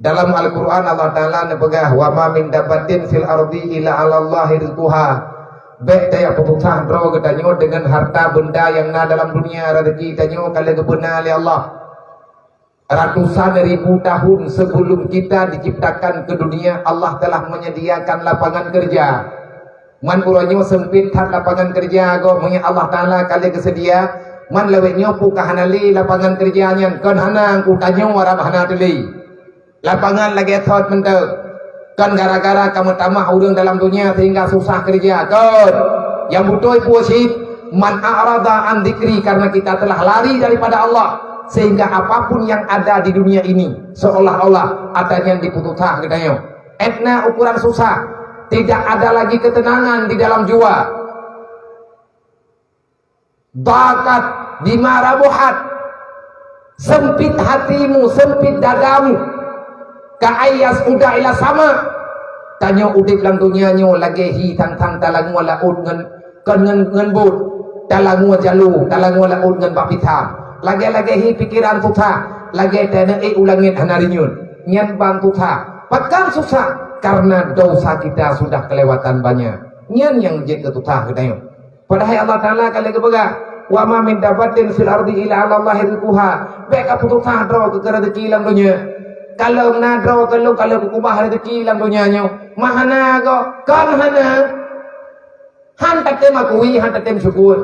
Dalam Al-Quran Allah Ta'ala neupeugah, "Wa ma min dabbatin fil ardi illa 'alallahi rizquha." Bék tajak peususah droe geutanyoe deungon harta benda nyang na dalam dunia, rezeki tanyoe ka lheueh geubeuna lé Allah. Ratusan ribu tahun sebelum kita diciptakan ke dunia, Allah telah menyediakan lapangan kerja. Man uroe nyoe sempit that lapangan kerja gob, meunyoe Allah Ta'ala ka lheueh geuseudia, man lawét nyoe peue ka hana lé lapangan kerja nyan, kon hana, ku tanyoe harab hana teuh lé. Lapangan lagée thot mantong. Kon gara-gara ka meutamah ureuëng dalam dunia sehingga susah kerja. Kon. Nyang beutôi peue cit, "Man a'rada an dzikri," karena kita telah lari daripada Allah, sehingga apapun yang ada di dunia ini seolah-olah atra nyan dipeususah geutanyoe. Etna ukuran susah, tidak ada lagi ketenangan di dalam jiwa. Dhaqat bima rahubat. Sempit hatimu, sempit dadamu. Ka aiyas uda ila sama. Tanyoe udeb lam dunia nyoe lagée hi thang-thang talangue laôt ngon, kon ngon, ngon bot. Talangue jalo, talangue laôt ngon bak pitham. Lagée-lagée hi pikeran susah, lagée taneuék u langét hana rinyut. Nyan ban susah. Pakon susah? Karena dosa kita sudah kelewatan banyak. Nyan nyang jeuet keu susah geutanyoe. Padahai Allah Ta'ala ka lheueh geupeugah, "Wa ma min dabbatin fil ardi illa 'alallahi rizquha." Bék ka peususah droe keu rezeki lam donya. Kalon na droe kalon, kalon keu keubah rezeki lam donya nyoe. Mah hana go, kon hana. Han tatem akui, han tatem syukur.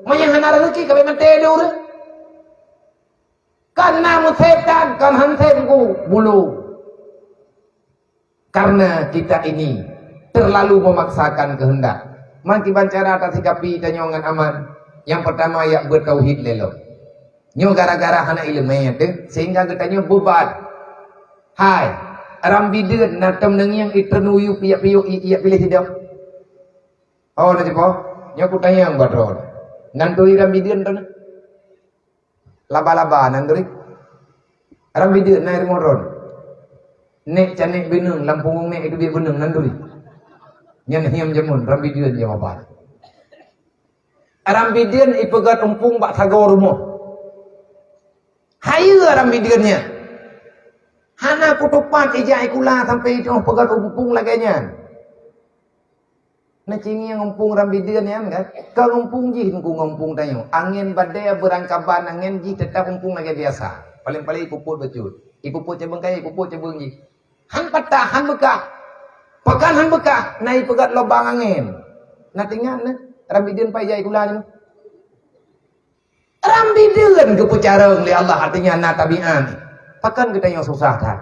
Meunyoe hana rezeki ka bék maté dulu. Kon na meusetan, kon han tem ku bulu. Karena kita ini terlalu memaksakan kehendak. Man kiban cara tasikapi tanyoe ngon aman. Nyang peurtama, yak beutauhid lé lom. Nyoe gara-gara hana iéleumé teuh, sehingga geutanyoe beuban. Hai, ram bideuen na tom neungieng itreun uyup yak piôh, yak piléh sidom. Oh, na sipo? Nyoe kutanyong bak droe. Nan turi ram bideuen droe na? Laba-laba nan turi. Ram bideuen na rumoh droe. Nek canek beuneueng, lam punggong nek itu biet beuneueng nan turi. Nyan hiam jameun, ram bideuen jawaban. Ram bideuen ipeugét umpung bak sagoe rumoh. Hayeue ram bideuen nyan. Hana kutupat ija ikula sampai itoh peugét umpung lagée nyan. Neucingieng umpung ram bideuen nyan kan? Kon umpung jih ngon umpung tanyoe. Angén badée beurangkaban angén jih teutap umpung lagée biasa. Paléng-paléng ipupot bacut. Ipupot cabeueng kayée, ipupot cabeueng jih. Han patah, han beukah. Pakon han beukah, na ipeugét lubang angén. Na teuingat na, ram bideuen pai ija ikula nyoe. Ram bideuen geupeucarông lé Allah, artinya na tabiat. Pakon geutanyoe susah that.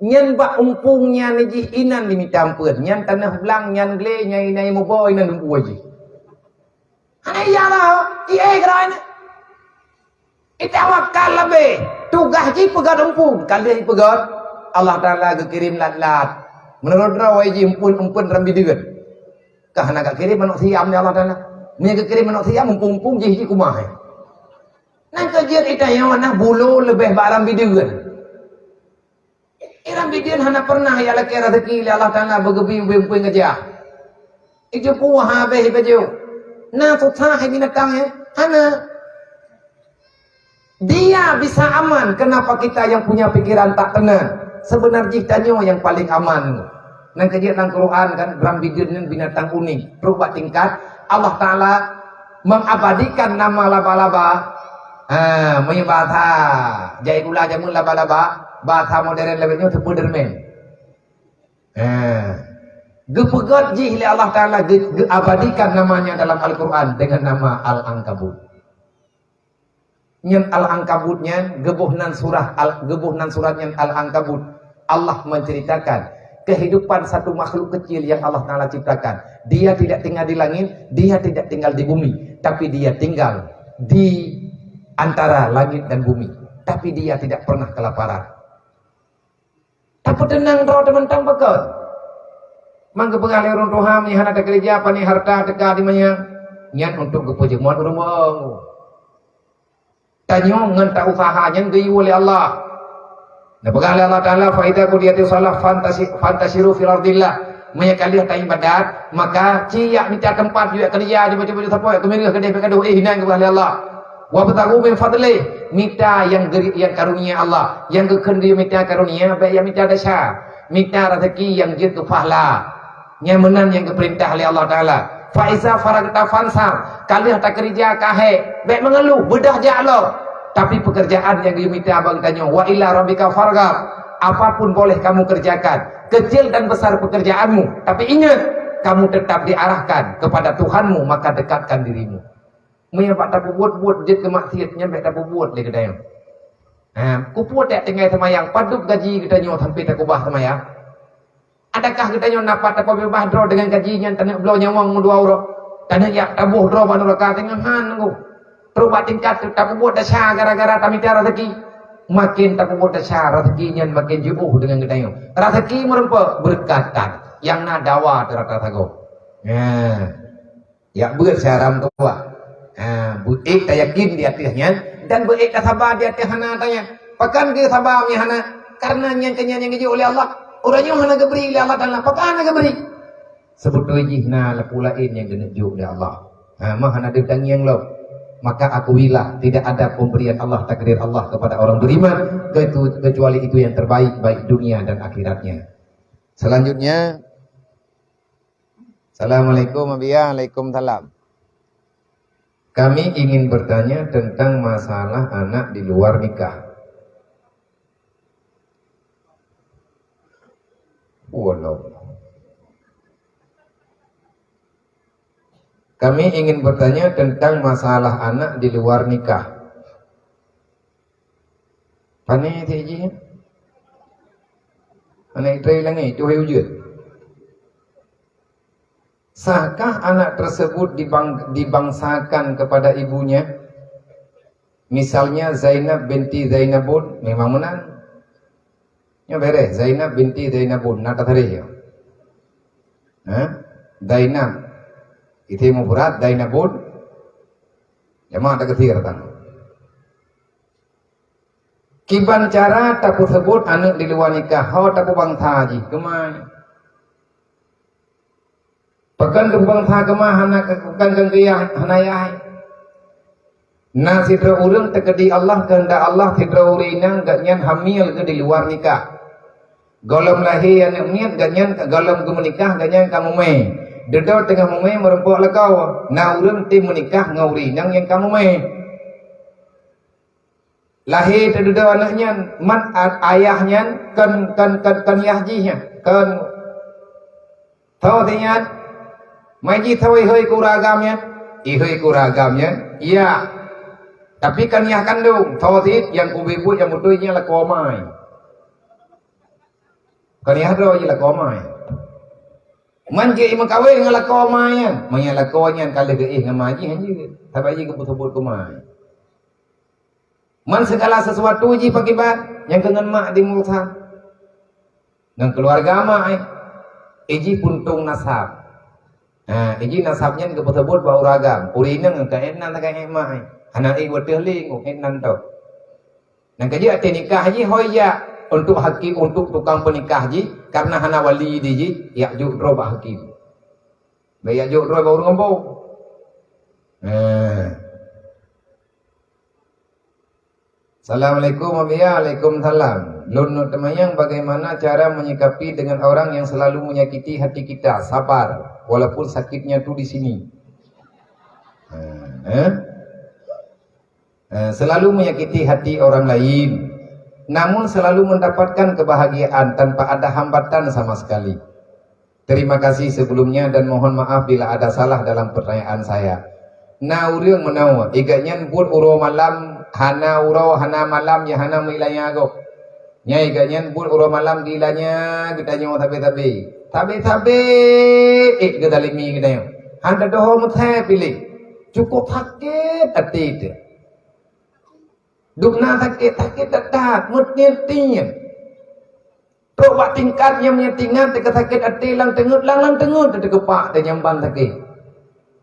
Nyan bak umpung nyan jih inan limita ampeuen, nyan tanoh blang, nyan glé, nyan inan muboh, inan dumpeue jih. Hana iya lah, ié keudroe nyan. Itawakal leubeh, tugaih jih peugét umpung, ka lheueh peugét, Allah Taala geukirém lat-lat. Meunurot droe jih umpung-umpung ram bideuen. Ka hana geukirém manok siam lé Allah Taala. Meunyoe geukirém manok siam, umpung-umpung jih jih kumah, eh. Nyan keuh jeuet itanyoe na bulo leubeh bak ram bideuen. Ram bideuen hana pernah ijak lakée raseuki lé Allah Taala beugeubri ubé-ubé ngeujak. Ijeuet puih habéh ibajoe. Na susah hai binatang nyan? Hana. Dia bisa aman, kenapa kita yang punya pikiran tak tenang? Seubeuna jih tanyoe nyang paleng aman. Nyan keuh jeuet lam Quran kan, ram bideuen nyan binatang unik. Trok bak tingkat Allah Taala mengabadikan nama laba-laba. Ha, meunyoe bahasa jai gula jameun laba-laba, bahasa modern lagée nyoe Spiderman. Ha. Geupeugét jih lé Allah Taala, geu-, geuabadikan namanya dalam Al-Quran dengan nama Al-Ankabut. Nyan Al-Ankabut nyan, geuboh nan surah Al-, geuboh nan surat nyan Al-Ankabut. Allah menceritakan kehidupan satu makhluk kecil yang Allah Taala ciptakan. Dia tidak tinggal di langit, dia tidak tinggal di bumi, tapi dia tinggal di antara langit dan bumi. Tapi dia tidak pernah kelaparan. Tapeuteunang droe teumantong pakon? Mang geupeugah lé ureuëng tuha, meunyoe hana takeureuja, pane harta teuka dimanyang, nyan untuk geupeujeumuet ureuëng beueng. Tanyoe ngon ta-usaha nyan geuyue lé Allah. Neupeugah lé Allah Taala, "Fa idza qudiyatis shalah fantasi-, fantasyiru fil ardillah." Meunyoe ka lheueh taibadat, maka ci yak mita teumpat, yak keureuja, cuba-cuba sapoe, keumiréh keudeh peukadoh, eh, inan geupeugah lé Allah. "Wabtaghu min fadlih," mita nyang geuri-, nyang karunia Allah, nyang geukheun geuyue mita karunia, bék yak mita desya. Mita raseuki nyang jeuet keu pahala. Nyan meunan nyang geupeurintah lé Allah Taala. "Fa iza faraghta fansab," ka lheueh takeureuja ka hék, bék meungeuluh, beudôh jak lom. Tapi pekerjaan nyang geumita bak geutanyoe, "Wa ila rabbika farghab." Apapun boleh kamu kerjakan, kecil dan besar pekerjaanmu, tapi ingat, kamu tetap diarahkan kepada Tuhanmu, maka dekatkan dirimu. Meunyoe bak tapeubuet-buet jeuet keu maksiet, nyan bék tapeubuet lé geutanyoe. Ha, kupeue tak tinggai seumayang, padub gaji geutanyoe sampai takubah seumayang? Adakah geutanyoe na pat tapeubeubaih droe deungon gaji nyan, taneuk bloe nyawöng meudua uroe? Taneuk yak taboh droe bak nuraka teungoh han nunggu. Trok bak tingkat tapeubuet desya gara-gara tamita raseuki. Makin tapeubuet desya, raseuki nyan makin jiôh deungon geutanyoe. Raseuki meureumpok, beureukat tan. Nyang na dawa teu rata sagoe. Nah. Yak beuet siaram keubah. Ha, beuet tayakin di ateueh nyan dan beuet tasaba di ateueh hana tanyan. Pakon geusaba meunyoe hana? Karena nyan keu nyan nyang geujok lé Allah. Ureuëng nyoe hana geubri lé Allah Taala. Pakon hana geubri? Seubeutôi jih na laku laén nyang geuneuk jok lé Allah. Ha, meuh hana deuh tangieng lom. Maka akuilah tidak ada pemberian Allah, takdir Allah kepada orang beriman kecu-, kecuali itu yang terbaik baik dunia dan akhiratnya. Selanjutnya, Assalamualaikum, Abiya. Waalaikumsalam. Kami ingin bertanya tentang masalah anak di luar nikah. Wallah. Kami ingin bertanya tentang masalah anak di luar nikah. Pane teuk jih? Aneuk itré langét, tuhe ujeut. Sahkah anak tersebut dibang-, dibangsakan kepada ibunya? Misalnya Zainab binti Zainabun, memang meunan. Nyoe bereh, Zainab binti Zainabun, na tasrih nyoe. Ha? Zainab. Isim mufrad, Zainabun. Jamak takheun tan. Kiban cara tapeuseubut aneuk di luwa nikah, ho tapeubangsa jih, keumai? Pakon keu bansa keumah hana, pakon keu yah hana yah? Na sidroe ureuëng teukeudi Allah, keuheundak Allah, sidroe ureuëng inong gobnyan hamil geuh di luwa nikah. Gohlom lahé aneuëk miet gobnyan, gohlom geumeunikah gobnyan ka mumè. Dudoe teungoh mumè meurumpok lakoe. Na ureuëng tem meunikah ngon ureuëng inong nyang ka mumè. Lahé teududoe aneuëk nyan, mat a-, ayah nyan kon, kon, kon, kon yah jih nyan, kon. Tho si nyan, mai jitho ihôi keu ureuëng agam nyan, ihôi keu ureuëng agam nyan, ya. Tapi kon yah kandong, tho si nyang ubit-ubit nyang beutôi nyan lakoe amai. Kon yah droe jih lakoe amai. Man jeuet meukawen ngon lakoe amai nyan, meunyoe lakoe nyan ka lheueh geuéh ngon ma jih, han jeuet. Sabab jih geupeuseubut keu amai. Man segala sesuatu jih pakiban nyang keu ngon mak di Musa. Ngon keuluwarga mak, eh. Ijih puntông nasab. Ha, ijih nasab nyan geupeuseubut bak ureuëng agam. Ureuëng inong ka éh nan, ka éh mak, eh. Hana éh wateuh lé ngon éh nan tôh. Nang ka jeuet até nikah jih hôi jak untuk hakim, untuk tukang peunikah jih, karena hana wali di jih, jak jok droe bak hakim. Bèk jak jok droe bak ureuëng gampông. Ha. Assalamualaikum, Abi. Waalaikumsalam. Lôn neuk teumanyong bagaimana cara menyikapi dengan orang yang selalu menyakiti hati kita. Sabar, walaupun sakitnya tu di sini. Ha, eh? Eh, selalu menyakiti hati orang lain, namun selalu mendapatkan kebahagiaan tanpa ada hambatan sama sekali. Terima kasih sebelumnya dan mohon maaf bila ada salah dalam pertanyaan saya. Na ureuëng meunoe, igat nyan buet uroe malam, hana uroe, hana malam, ya hana meuilanya gob. Nyan igat nyan buet uroe malam geuilanya geutanyoe sabe-sabe. Sabe-sabe, eh, geuzalimi geutanyoe. Han teudoho meuthèe piléh. Cukup sakét até teuh. Dum na sakét, sakét that-that, meutiet-tiet. Trok bak tingkat nyang meunyoe tingat teuka sakét até lam teungeut, lam, lam teungeut teuka pak teunyamban sakét.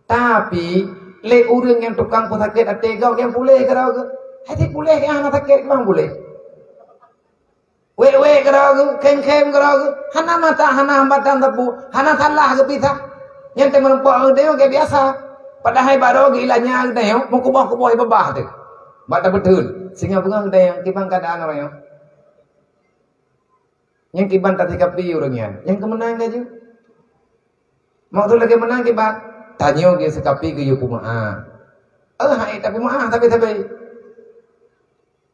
Tapi, lé ureuëng nyang tukang peusakét até gob nyang puléh keudroe geuh. Hai puléh nyang hana sakét, bang puléh. Wék-wék keudroe geuh, khém-khém keudroe geuh, hana mata, hana hambatan sapeue, hana salah geupisah. Nyan teuma rumpok geutanyoe gét biasa. Padahai baroe geuilanya geutanyoe meukuboh-kuboh babah teuh. Bak tabeuteun, singoh beungoh geutanyoe kiban keuadaan uroe nyoe. Nyang kiban tasikapi ureuëng nyan, nyang keumeunang laju. Maksud lagée meunan kiban, tanyoe geusikapi geuyue peumeuáh. Eh, hai tapeumeuáh sabe-sabe.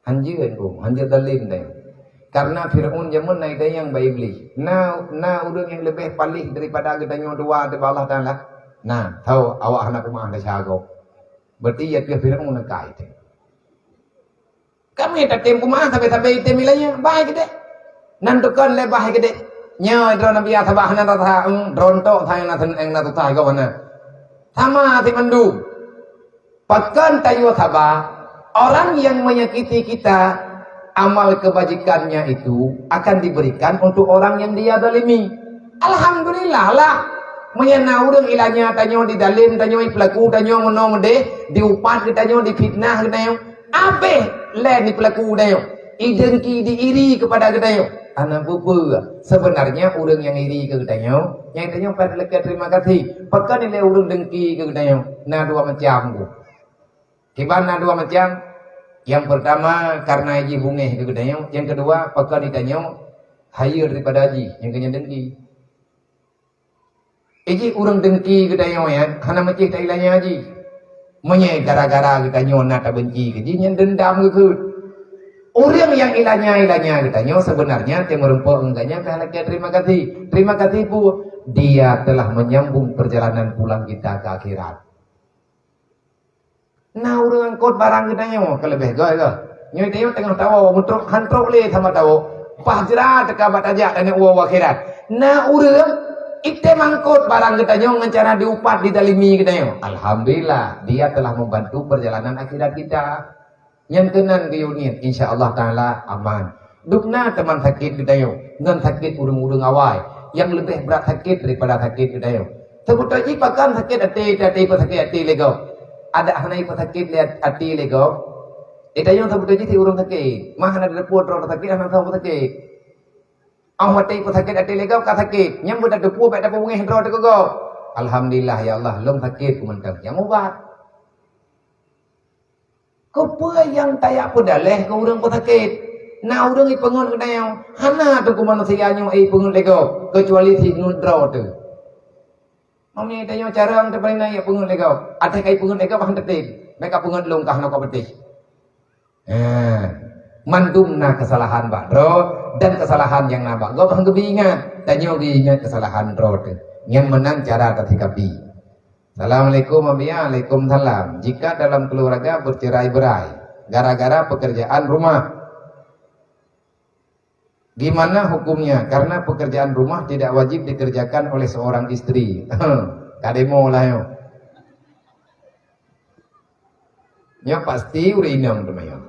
Hanjeuet, oh, hanjeuet zalim deh. Karena Firaun jameun na idayang bak Iblih. Na, na ureuëng nyang leubeh paléh daripada geutanyoe dua ateueh bak Allah Taala. Na, tho awak hana peumeuáh desya gob. Berarti ya pih Firaun na kai teh. Kami tatem peumeuáh sabe-sabe item ilanya, bah hai keudeh. Nan tukon lé bah hai keudeh. Nyoe droe Nabi Yahya sabah hana rasa, em, drontok sayang na sen-, na susah gob hana. Sama si mandum. Pakon tayue saba? Orang yang menyakiti kita, amal kebajikannya itu akan diberikan untuk orang yang dia zalimi. Alhamdulillah lah. Meunyoe na ureuëng ilanya tanyoe, didalim tanyoe, ipeulaku tanyoe meunoe meudeh, diupat geutanyoe, difitnah geutanyoe, abeh lé dipeulaku geutanyoe, idengki, diiri kepada geutanyoe. Hana peue-peue. Sebenarnya ureuëng nyang iri keu geutanyoe, nyang tanyoe pat lakée terima kasih. Pakon ilée ureuëng dengki keu geutanyoe? Na dua macam tu. Kiban na dua macam. Yang pertama, karena jih bungéh keu geutanyoe. Yang kedua, pakon geutanyoe hayeue daripada jih, nyang keu nyan dengki. Ijih ureuëng dengki geutanyoe nyan, hana meucéh tailanya jih. Meunyoe gara-gara geutanyoe na tabenci keu jih, nyan dendam geukheun. Ureuëng nyang ilanya-ilanya geutanyoe sebenarnya teumeureumpok ngon geutanyoe ka lakée terima kasih. Terima kasih peue? Dia telah menyambung perjalanan pulang kita ke akhirat. Na ureuëng angkot barang geutanyoe, ka leubeh göt goh. Nyoe tanyoe teungoh tawoe, meutrok han trok lé sama tawoe. Paih jra teuka bak tajak tanyoe u akhirat. Na ureuëng item angkot barang geutanyoe ngon cara diupat, didalimi geutanyoe. Alhamdulillah, dia telah membantu perjalanan akhirat kita. Nyan keunan geuyue niet, insya Allah Taala aman. Dum na teuma sakét geutanyoe, ngon sakét ureuëng-ureuëng awai, nyang leubeh brat sakét daripada sakét geutanyoe. Seubeutôi jih pakon sakét até, até, até, sakét até lé gob. Adak hana sakét lé até lé gob. Geutanyoe seubeutôi jih sit ureuëng sakét. Mah hana teupeue droe sakét, hana soe sakét. Óh watée sakét até lé gob ka sakét, nyang beutateupeue bék tapeubungéh droe teuh keu gob. Alhamdulillah ya Allah, lôn sakét ku mantong. Nyang ubat. Keupeue nyang tajak peudaleh keu ureuëng peusakét? Na ureuëng ipeungeut geutanyoe, hana teungku manusia nyoe ipeungeut lé gob, keucuali si ngeut droe teuh. Meunyoe tanyoe carông teupeuna ipeungeut lé gob, até ka ipeungeut lé gob han teutem, meuka peungeut lôn kah noe ka peudeh. Eh, mandum na keusalahan bak droe dan keusalahan nyang na bak gob han geubi ingat. Tanyoe geuingat keusalahan droe teuh. Nyan meunan cara tasikapi. Assalamualaikum, Abiya. Waalaikumsalam. Jika dalam keluarga bercerai-berai gara-gara pekerjaan rumah, gimana hukumnya? Karena pekerjaan rumah tidak wajib dikerjakan oleh seorang istri. Kademo lah yo. Nyo pasti ureuëng inong teuma yo.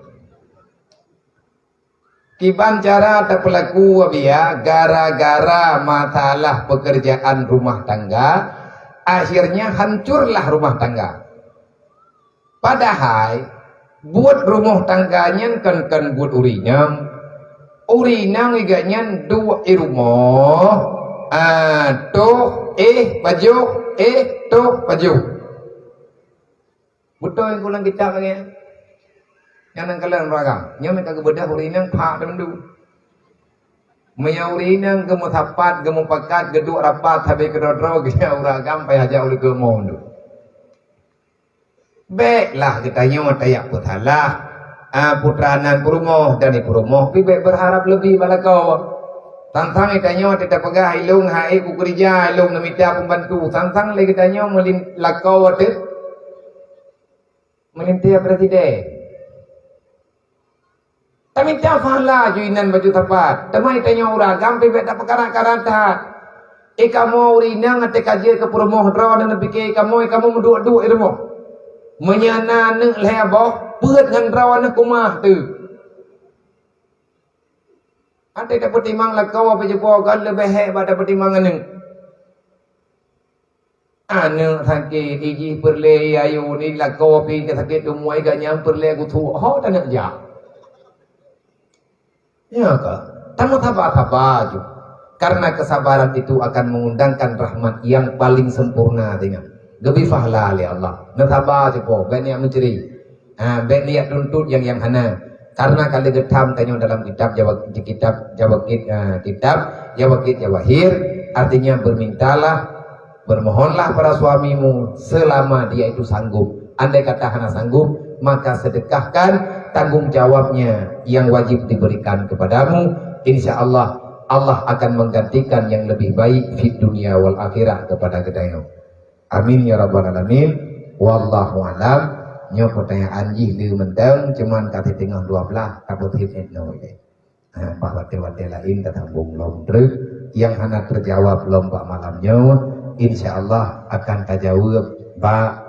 Kiban cara tapeulaku, Abiya, gara-gara masalah pekerjaan rumah tangga, akhirnya hancurlah rumah tangga. Padahai buet rumoh tangga nyan kon-kon buet ureuëng inong. Ureuëng inong iga nyan duek i rumoh, ah, toh, eh, pajoh, eh, toh, pajoh. Beutôi ku lam kitab lagée nyan. Nyang nan kalon ureuëng agam. Nyoe meuka geubeudah ureuëng inong phak teumandum. Meunyoe ureuëng inong geumeusapat, geumupakat, geuduek rapat sabe keudroe-droe, geujak ureuëng agam payah jak ulée keu mo mandum. Béklah geutanyoe tajak peusalah, ah, putra nan peurumoh dan ibu rumoh, pi bék berharap lebih bak lakoe. Sang-sang geutanyoe teupeugah ilong hai ku keurija, ilong neumita pembantu. Sang-sang lé geutanyoe meulin lakoe teuh. Meulintée presiden. Tamita pahala ju inan baju sapat. Teuma itanyoe ureuëng agam pih bék tapeukara-kara that. I kamoe ureuëng inong até ka jeuet keu peurumoh droe dan neupike i kamoe, i kamoe meuduek-duek i rumoh. Meunyoe na aneuëk lhée boh, peuet ngon droe aneuëk kumah teuh. Até tapeutimang lakoe peujuboe kon leubeh hék bak tapeutimang aneuëk. Aneuëk sakét, ijih peureulée ayue ni lakoe pih ka sakét teumui ganyang peureulée geuthok ho taneuk jak. Ya ka, tameusabar-sabar ju. Karena kesabaran itu akan mengundangkan rahmat yang paling sempurna dengan geubri pahala lé Allah. Neusabar ju po, bék niat meucri. Ha, bék niat tuntut nyang, nyang hana. Karena ka lheueh geutham tanyoe dalam kitab Jawa, di kitab Jawakit, ha, kitab Jawakit Jawahir, artinya bermintalah, bermohonlah pada suamimu selama dia itu sanggup. Andai kata hana sanggup, maka sedekahkan tanggung jawabnya yang wajib diberikan kepadamu. Insya Allah, Allah akan menggantikan yang lebih baik di dunia wal akhirah kepada geutanyoe. Amin ya rabbal alamin. Wallahu alam. Nyoe pertanyaan jih le mantong, cuman ka teungoh dua belas, ka beuteubiet noe. Ha, bah watée-watée laén tasambong lom treuk nyang hana terjawab lom bak malam nyoe, insya Allah akan tajaweueb bak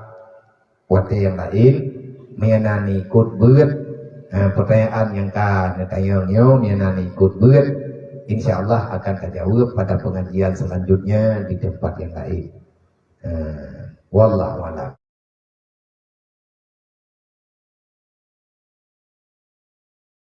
watée nyang laén. Meunyoe na ikot beuet, ha, pertanyaan nyang ka neutanyong nyoe, meunyoe na ikot beuet, insya Allah akan tajaweueb pada pengajian selanjutnya di tempat yang lain. Ha, wallahu